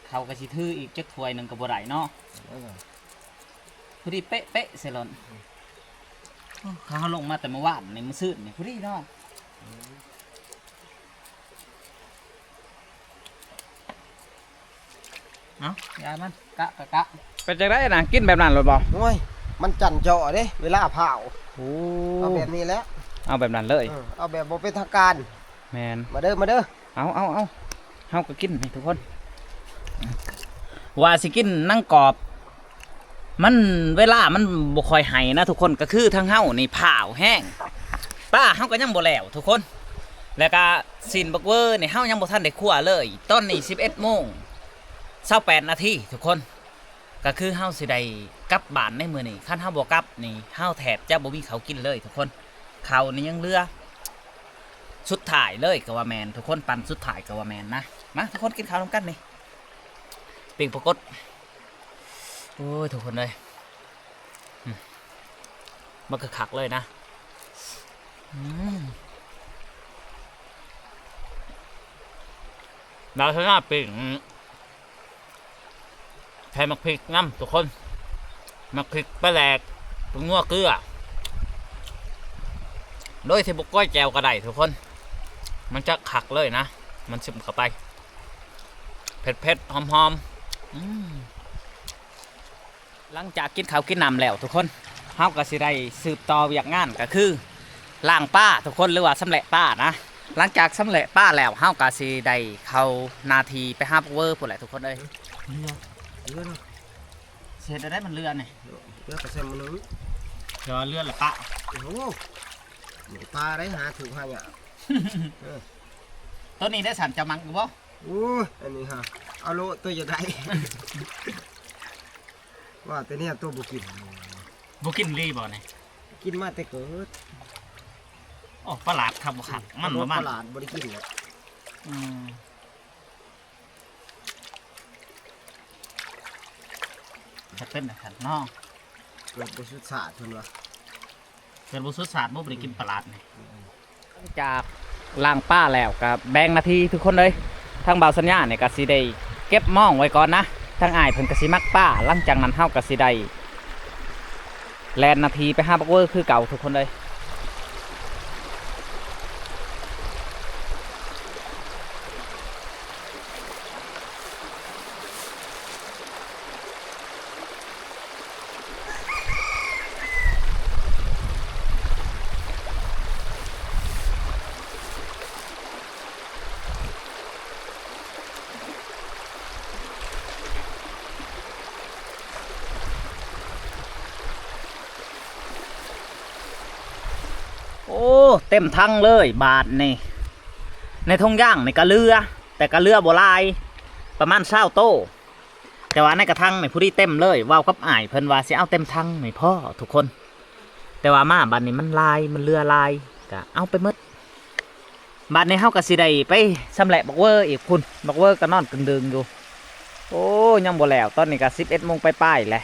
ເຂົາກໍຊິຖືອີກຈັກຖ້ວຍໜຶ່ງກໍບໍ່ໄດ້ເນາະ. ເອີ ພໍດີເປະໆ ໃສ່ຫຼອນ. ໂອ້ ເຮົາລົງມາແຕ່ມື້ວານນີ້ ມື້ຊືນນີ້ພໍດີເນາະ. ເອົາ ຢ່າມັນ ກະ ກະ ກະ. ເປັນຈັ່ງໃດນະ ກິນແບບນັ້ນໂລດບໍ່? ໂອ້ຍ ມັນຈັນເຈາະເດ້ ເວລາພ້າວ. ໂອ້ ເອົາແບບນີ້ແຫຼະ ເອົາແບບນັ້ນເລີຍ. ເອີ ເອົາແບບບໍ່ເປັນທາງການ. ແມ່ນ ມາເດີ ມາເດີ. ເອົາ ເອົາ ເອົາ ເຮົາກໍກິນນີ້ທຸກຄົນ ວ່າຊິກິນໜັງກອບ ມັນ ເວລາມັນບໍ່ຄ່ອຍໃຫ້ນະທຸກຄົນ ກໍຄືທາງເຮົານີ້ພ້າວແຮງ ປາເຮົາກໍຍັງບໍ່ແລ້ວທຸກຄົນ. ແລ້ວກະຊີ້ນບັກເວີນີ້ເຮົາຍັງບໍ່ທັນໄດ້ຄົວເລີຍ ຕອນນີ້ສິບເອັດໂມງຊາວແປດນາທີທຸກຄົນ. ກໍຄືເຮົາຊິໄດ້ກັບບ້ານໃນມື້ນີ້ ຄັນເຮົາບໍ່ກັບນີ້ ເຮົາແທບຈະບໍ່ມີເຂົ້າກິນເລີຍທຸກຄົນ. ເຂົ້ານີ້ຍັງເຫຼືອ ສຸດທ້າຍເລີຍກໍວ່າແມ່ນທຸກຄົນ ປັ້ນສຸດທ້າຍກໍວ່າແມ່ນນະ. ມາທຸກຄົນ ກິນເຂົ້ານຳກັນນີ້ ປີ້ງປາກົດ. ໂອ້ຍ ທຸກຄົນເອີຍ ອືມ ມັນຄືຄັກເລີຍນະ. ອືມ ລາວຊະນະປີ້ງ ໃສ່ໝາກພິກນຳທຸກຄົນ ໝາກພິກ ປາແດກ ຜົງນົວ ເກືອ ໂດຍທີ່ບໍ່ກ້ອຍແຈ່ວກໍໄດ້ທຸກຄົນ ມັນຈະຄັກເລີຍນະ ມັນຊຶມເຂົ້າໄປ ເຜັດໆ ຫອມໆ. ອືມ ຫຼັງຈາກກິນເຂົ້າກິນນ້ຳແລ້ວທຸກຄົນ ເຮົາກໍຊິໄດ້ສືບຕໍ່ວຽກງານ ກໍຄືລ້າງປາທຸກຄົນ ຫຼືວ່າຊຳແຫຼະປານະ. ຫຼັງຈາກຊຳແຫຼະປາແລ້ວ ເຮົາກໍຊິໄດ້ເຂົ້າໜ້າທີ່ໄປຫາບັກເວີພຸ້ນແຫຼະທຸກຄົນເອີຍ. ເຫຼືອ ເຫຼືອເນາະ ຊິເຮັດແນວໃດມັນເຫຼືອນີ້? ເຫຼືອກໍໃສ່ໝໍ້ໜຶ້ງ ເຫຼືອ ເຫຼືອລະປະ. ໂອ້ໂຫ ປາໄດ້ຫາຖືກຫາຍາກ. ເອີ ໂຕນີ້ໄດ້ສັນ ເຈົ້າມັກຢູ່ບໍ່? ໂອ້ຍ ອັນນີ້ຫາ ເອົາໂລດ ໂຕຢາກໄດ້ ວ່າແຕ່ແນວໂຕບໍ່ກິນ ບໍ່ກິນອີ່ຫຼີບໍ່ນີ້? ກິນມາແຕ່ເກີດ. ໂອ້ ປະຫຼາດຄັກບໍ່ຄັກ ມັນບໍ່ມັນ ປະຫຼາດບໍ່ໄດ້ກິນແລ້ວ. ອືມ ຈະເປັນຈັ່ງຊັ້ນເນາະ ເກີດບໍ່ສຸດຊາດເພິ່ນວ່າ. ເກີດບໍ່ສຸດຊາດບໍ່ໄດ້ກິນປາຫຼາດນີ້. ຫຼັງຈາກລ້າງປາແລ້ວກໍແບ່ງໜ້າທີ່ທຸກຄົນເອີຍ ທາງບ່າວສັນຍານີ້ກໍຊິໄດ້ເກັບມອງໄວ້ກ່ອນນະ ທາງອ້າຍເພິ່ນກໍຊິໝັກປາ ຫຼັງຈາກນັ້ນເຮົາກໍຊິໄດ້ແລ່ນໜ້າທີ່ໄປຫາບັກເວີຄືເກົ່າທຸກຄົນເອີຍ. ໂອ້ ເຕັມຖັງເລີຍບາດນີ້. ໃນຖົງຢາງນີ້ກະເຫຼືອ ແຕ່ກະເຫຼືອບໍ່ຫຼາຍ ປະມານຊາວໂຕ ແຕ່ວ່າໃນກະຖັງນີ້ພໍດີເຕັມເລີຍ. ເວົ້າກັບອ້າຍເພິ່ນວ່າຊິເອົາເຕັມຖັງນີ້ພໍທຸກຄົນ ແຕ່ວ່າມາບັດນີ້ມັນຫຼາຍ ມັນເຫຼືອຫຼາຍ ກະເອົາໄປໝົດ. ບາດນີ້ເຮົາກໍຊິໄດ້ໄປຊຳແຫຼະບັກເວີອີກພຸ້ນ. ບັກເວີກໍນອນດຶງໆຢູ່. ໂອ້ ຍັງບໍ່ແລ້ວ. ຕອນນີ້ກໍສິບເອັດໂມງປາຍໆແຫຼະ.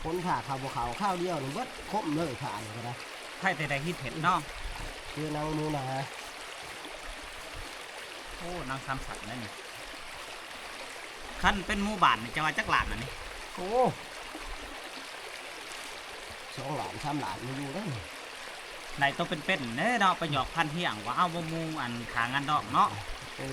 ຄົນຖ້າເຂົ້າບໍ່ເຂົ້າ ຄາວດຽວນີ້ເບິດຄົມເລີຍ ຖ້າອັນນີ້ກໍໄດ້. ໃຜແຕ່ໄດ້ເຮັດເຫັດເນາະ ຄືນາງໝູນາ. ໂອ້ ນາງສາມສັນແລ້ວນີ້. ຄັນເປັນໝູ່ບ້ານນີ້ ຈະວ່າຈັກລ້ານອັນນີ້? ໂອ້ ສອງລ້ານ ສາມລ້ານ ບໍ່ຢູ່ເດ້. ໄດ້ໂຕເປັນໆເດ້ເນາະ ໄປຫຍອກພັນຮຽງວ່າ ເອົາບໍ່ໝູ່ ອັນ ຄ່າງານດອງເນາະ. ເອີ.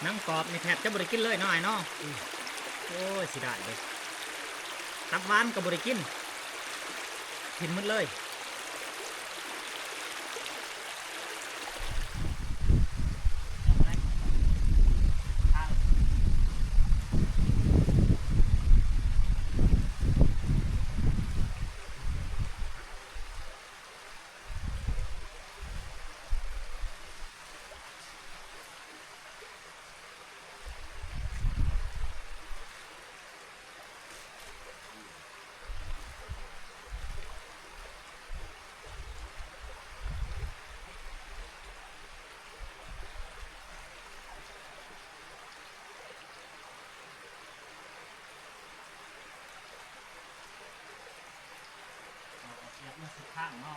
ໜັງກອບນີ້ແທບຈະບໍ່ໄດ້ກິນເລີຍເນາະ ອ້າຍເນາະ. ອືມ. ໂອ້ຍ ເສຍດາຍເດ້. ຕັບຫວານກໍບໍ່ໄດ້ກິນ ຖິ້ມໝົດເລີຍ. ເອົາເສຽບມາສຸດທາງເນາະ.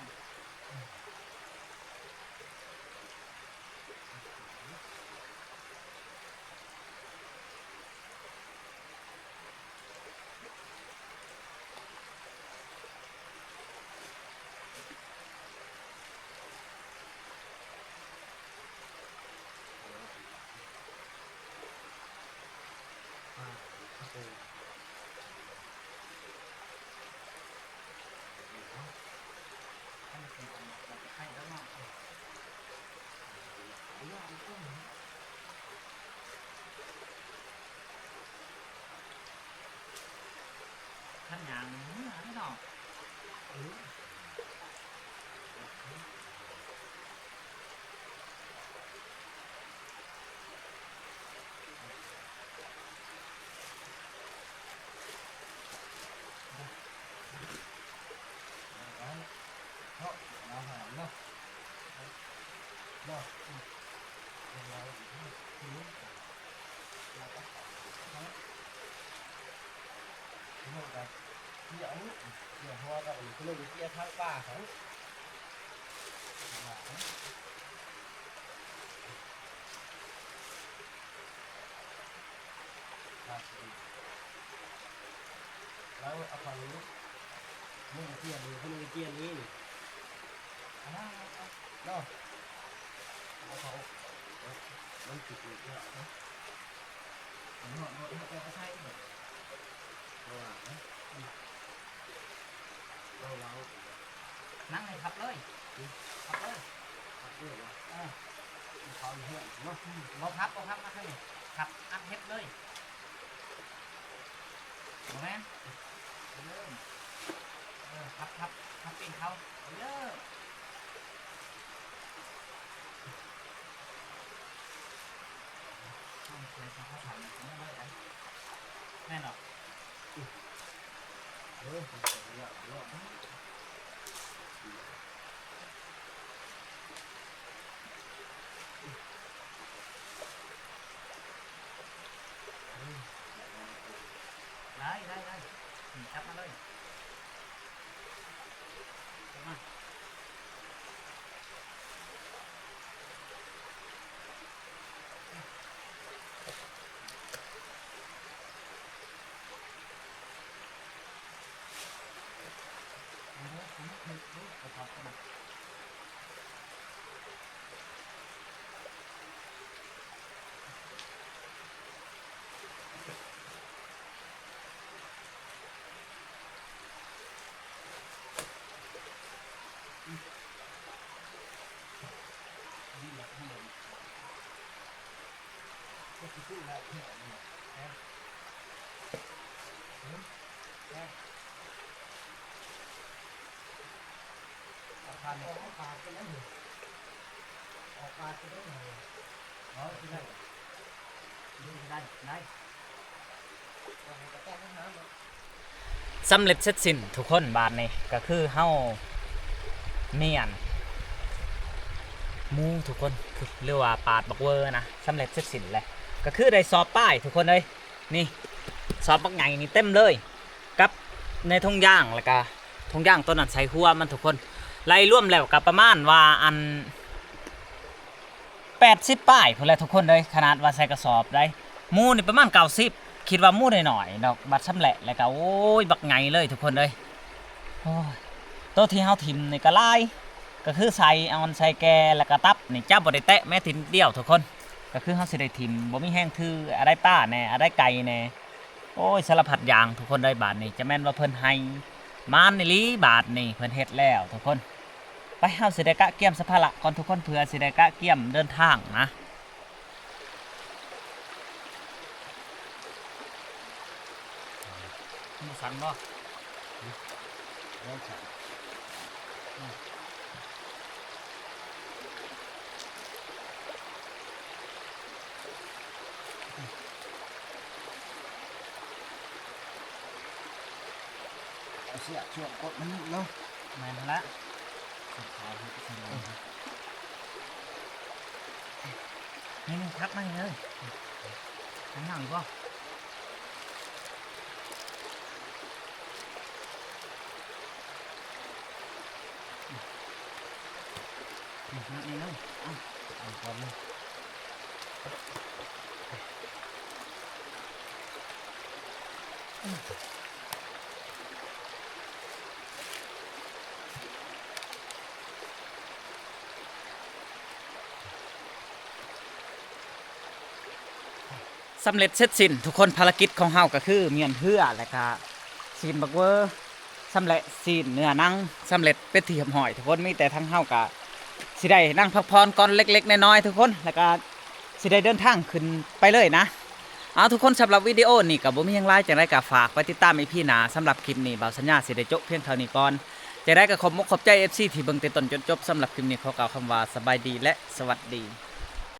ຄັນຍ່າງເມື່ອເນາະ. ລາວເອົາເຂົ້ານີ້ ມັນກະຈຽນນີ້ ເພິ່ນກະຈຽນນີ້ ເນາະ. ເອົາເຂົ້າ ມັນຊິເປີດເນາະ ເນາະ ເນາະ ເນາະ ເອົາໄປໃສ່ເນາະ ເພາະວ່າ ເອົາເອົາ ນັ່ງໃຫ້ທັບເລີຍ ອືມ ທັບເລີຍ ທັບເລີຍເນາະ ເອີ ເຂົ້າເຮືອນເນາະ ອືມ ບໍ່ທັບ ບໍ່ທັບ ມາທາງນີ້ ທັບອັດເຮັດເລີຍ ບໍ່ແມ່ນ ເອີ ທັບ ທັບ ມາປີ້ງເຂົ້າເດີ. ແມ່ນເນາະ. ໄດ້ ໄດ້ ໄດ້ ຈັບມາເລີຍ. ສຳເລັດເສັດສິ້ນທຸກຄົນ. ບາດນີ້ກໍຄືເຮົາມີອັນ ໝູທຸກຄົນ ຄື ຫຼືວ່າປາດບັກເວີນະ ສຳເລັດເສັດສິ້ນແລ້ວ ກໍຄືໄດ້ສອບປາຍທຸກຄົນເອີຍ. ນີ້ ສອບບັກໃຫຍ່ນີ້ເຕັມເລີຍ ກັບໃນຖົງຢາງ ແລ້ວກະຖົງຢາງໂຕນັ້ນໃສ່ຫົວມັນທຸກຄົນ. ໄລ່ລວມແລ້ວກະປະມານວ່າອັນ ແປດສິບປາຍພຸ້ນແຫຼະທຸກຄົນເອີຍ ຂະໜາດວ່າໃສ່ກະສອບໄດ໋. ໝູນີ້ປະມານເກົ້າສິບ ຄິດວ່າໝູໄດ້ໜ້ອຍດອກ ບັດຊຳແຫຼະແລ້ວກະ ໂອ້ຍ ບັກໃຫຍ່ເລີຍທຸກຄົນເອີຍ. ໂອ້ຍ ໂຕທີ່ເຮົາຖິ້ມນີ້ກະຫຼາຍ ກໍຄືໄສ້ອ່ອນ ໄສ້ແກ່ ແລ້ວກະຕັບນີ້ຈະບໍ່ໄດ້ແຕະແມ້ແຕ່ນິດດຽວທຸກຄົນ. ກໍຄືເຮົາຊິໄດ້ຖິ້ມ ບໍ່ມີແຮງຖື ອາໄດ້ປາແດ່ ອາໄດ້ໄກ່ແດ່ ໂອ້ຍ ສາລະພັດຢ່າງທຸກຄົນເອີຍ. ບາດນີ້ຈະແມ່ນວ່າເພິ່ນໃຫ້ມານອີ່ຫຼີ ບາດນີ້ເພິ່ນເຮັດແລ້ວທຸກຄົນ. ໄປ ເຮົາຊິໄດ້ກະກຽມສຳພາລະກ່ອນທຸກຄົນ ເພື່ອຊິໄດ້ກະກຽມເດີນທາງນະ. ມັນສັ່ນບໍ່? ບໍ່ສັ່ນ. ເອົາເຊືອກຊ່ວງກົດມັນເນາະ. ແມ່ນຫັ້ນລະ. ນີ້ໆ ພັກມານີ້ເລີຍ. ທາງເຮົາອີກບໍ່? ນີ້ເນາະ ນີ້ເນາະ ເອົາ ເອົາກ່ອນເນາະ. ສຳເລັດເສັດສິ້ນທຸກຄົນ. ພາລະກິດຂອງເຮົາກໍຄືມ້ຽນເຮືອ ແລ້ວກະຊີ້ນບັກເວີ ສຳເລັດ ຊີ້ນເນື້ອໜັງ ສຳເລັດເປັນທີ່ຮຽບຮ້ອຍທຸກຄົນ. ມີແຕ່ທາງເຮົາກະຊິໄດ້ນັ່ງພັກຜ່ອນກ່ອນເລັກໆນ້ອຍໆທຸກຄົນ ແລ້ວກະຊິໄດ້ເດີນທາງຂຶ້ນໄປເລີຍນະ. ເອົາ ທຸກຄົນ ສຳລັບວິດີໂອນີ້ກໍບໍ່ມີຫຍັງຫຼາຍ ຈັ່ງໃດກໍຝາກໄປຕິດຕາມອີພີໜ້າ. ສຳລັບຄລິບນີ້ ບ່າວສັນຍາຊິໄດ້ໂຈະພຽງເທົ່ານີ້ກ່ອນ. ຈັ່ງໃດກໍຂອບອົກຂອບໃຈເອັຟຊີທີ່ເບິ່ງແຕ່ຕົ້ນຈົນຈົບ. ສຳລັບຄລິບນີ້ ຂໍກ່າວຄຳວ່າສະບາຍດີ ແລະ ສະຫວັດດີ.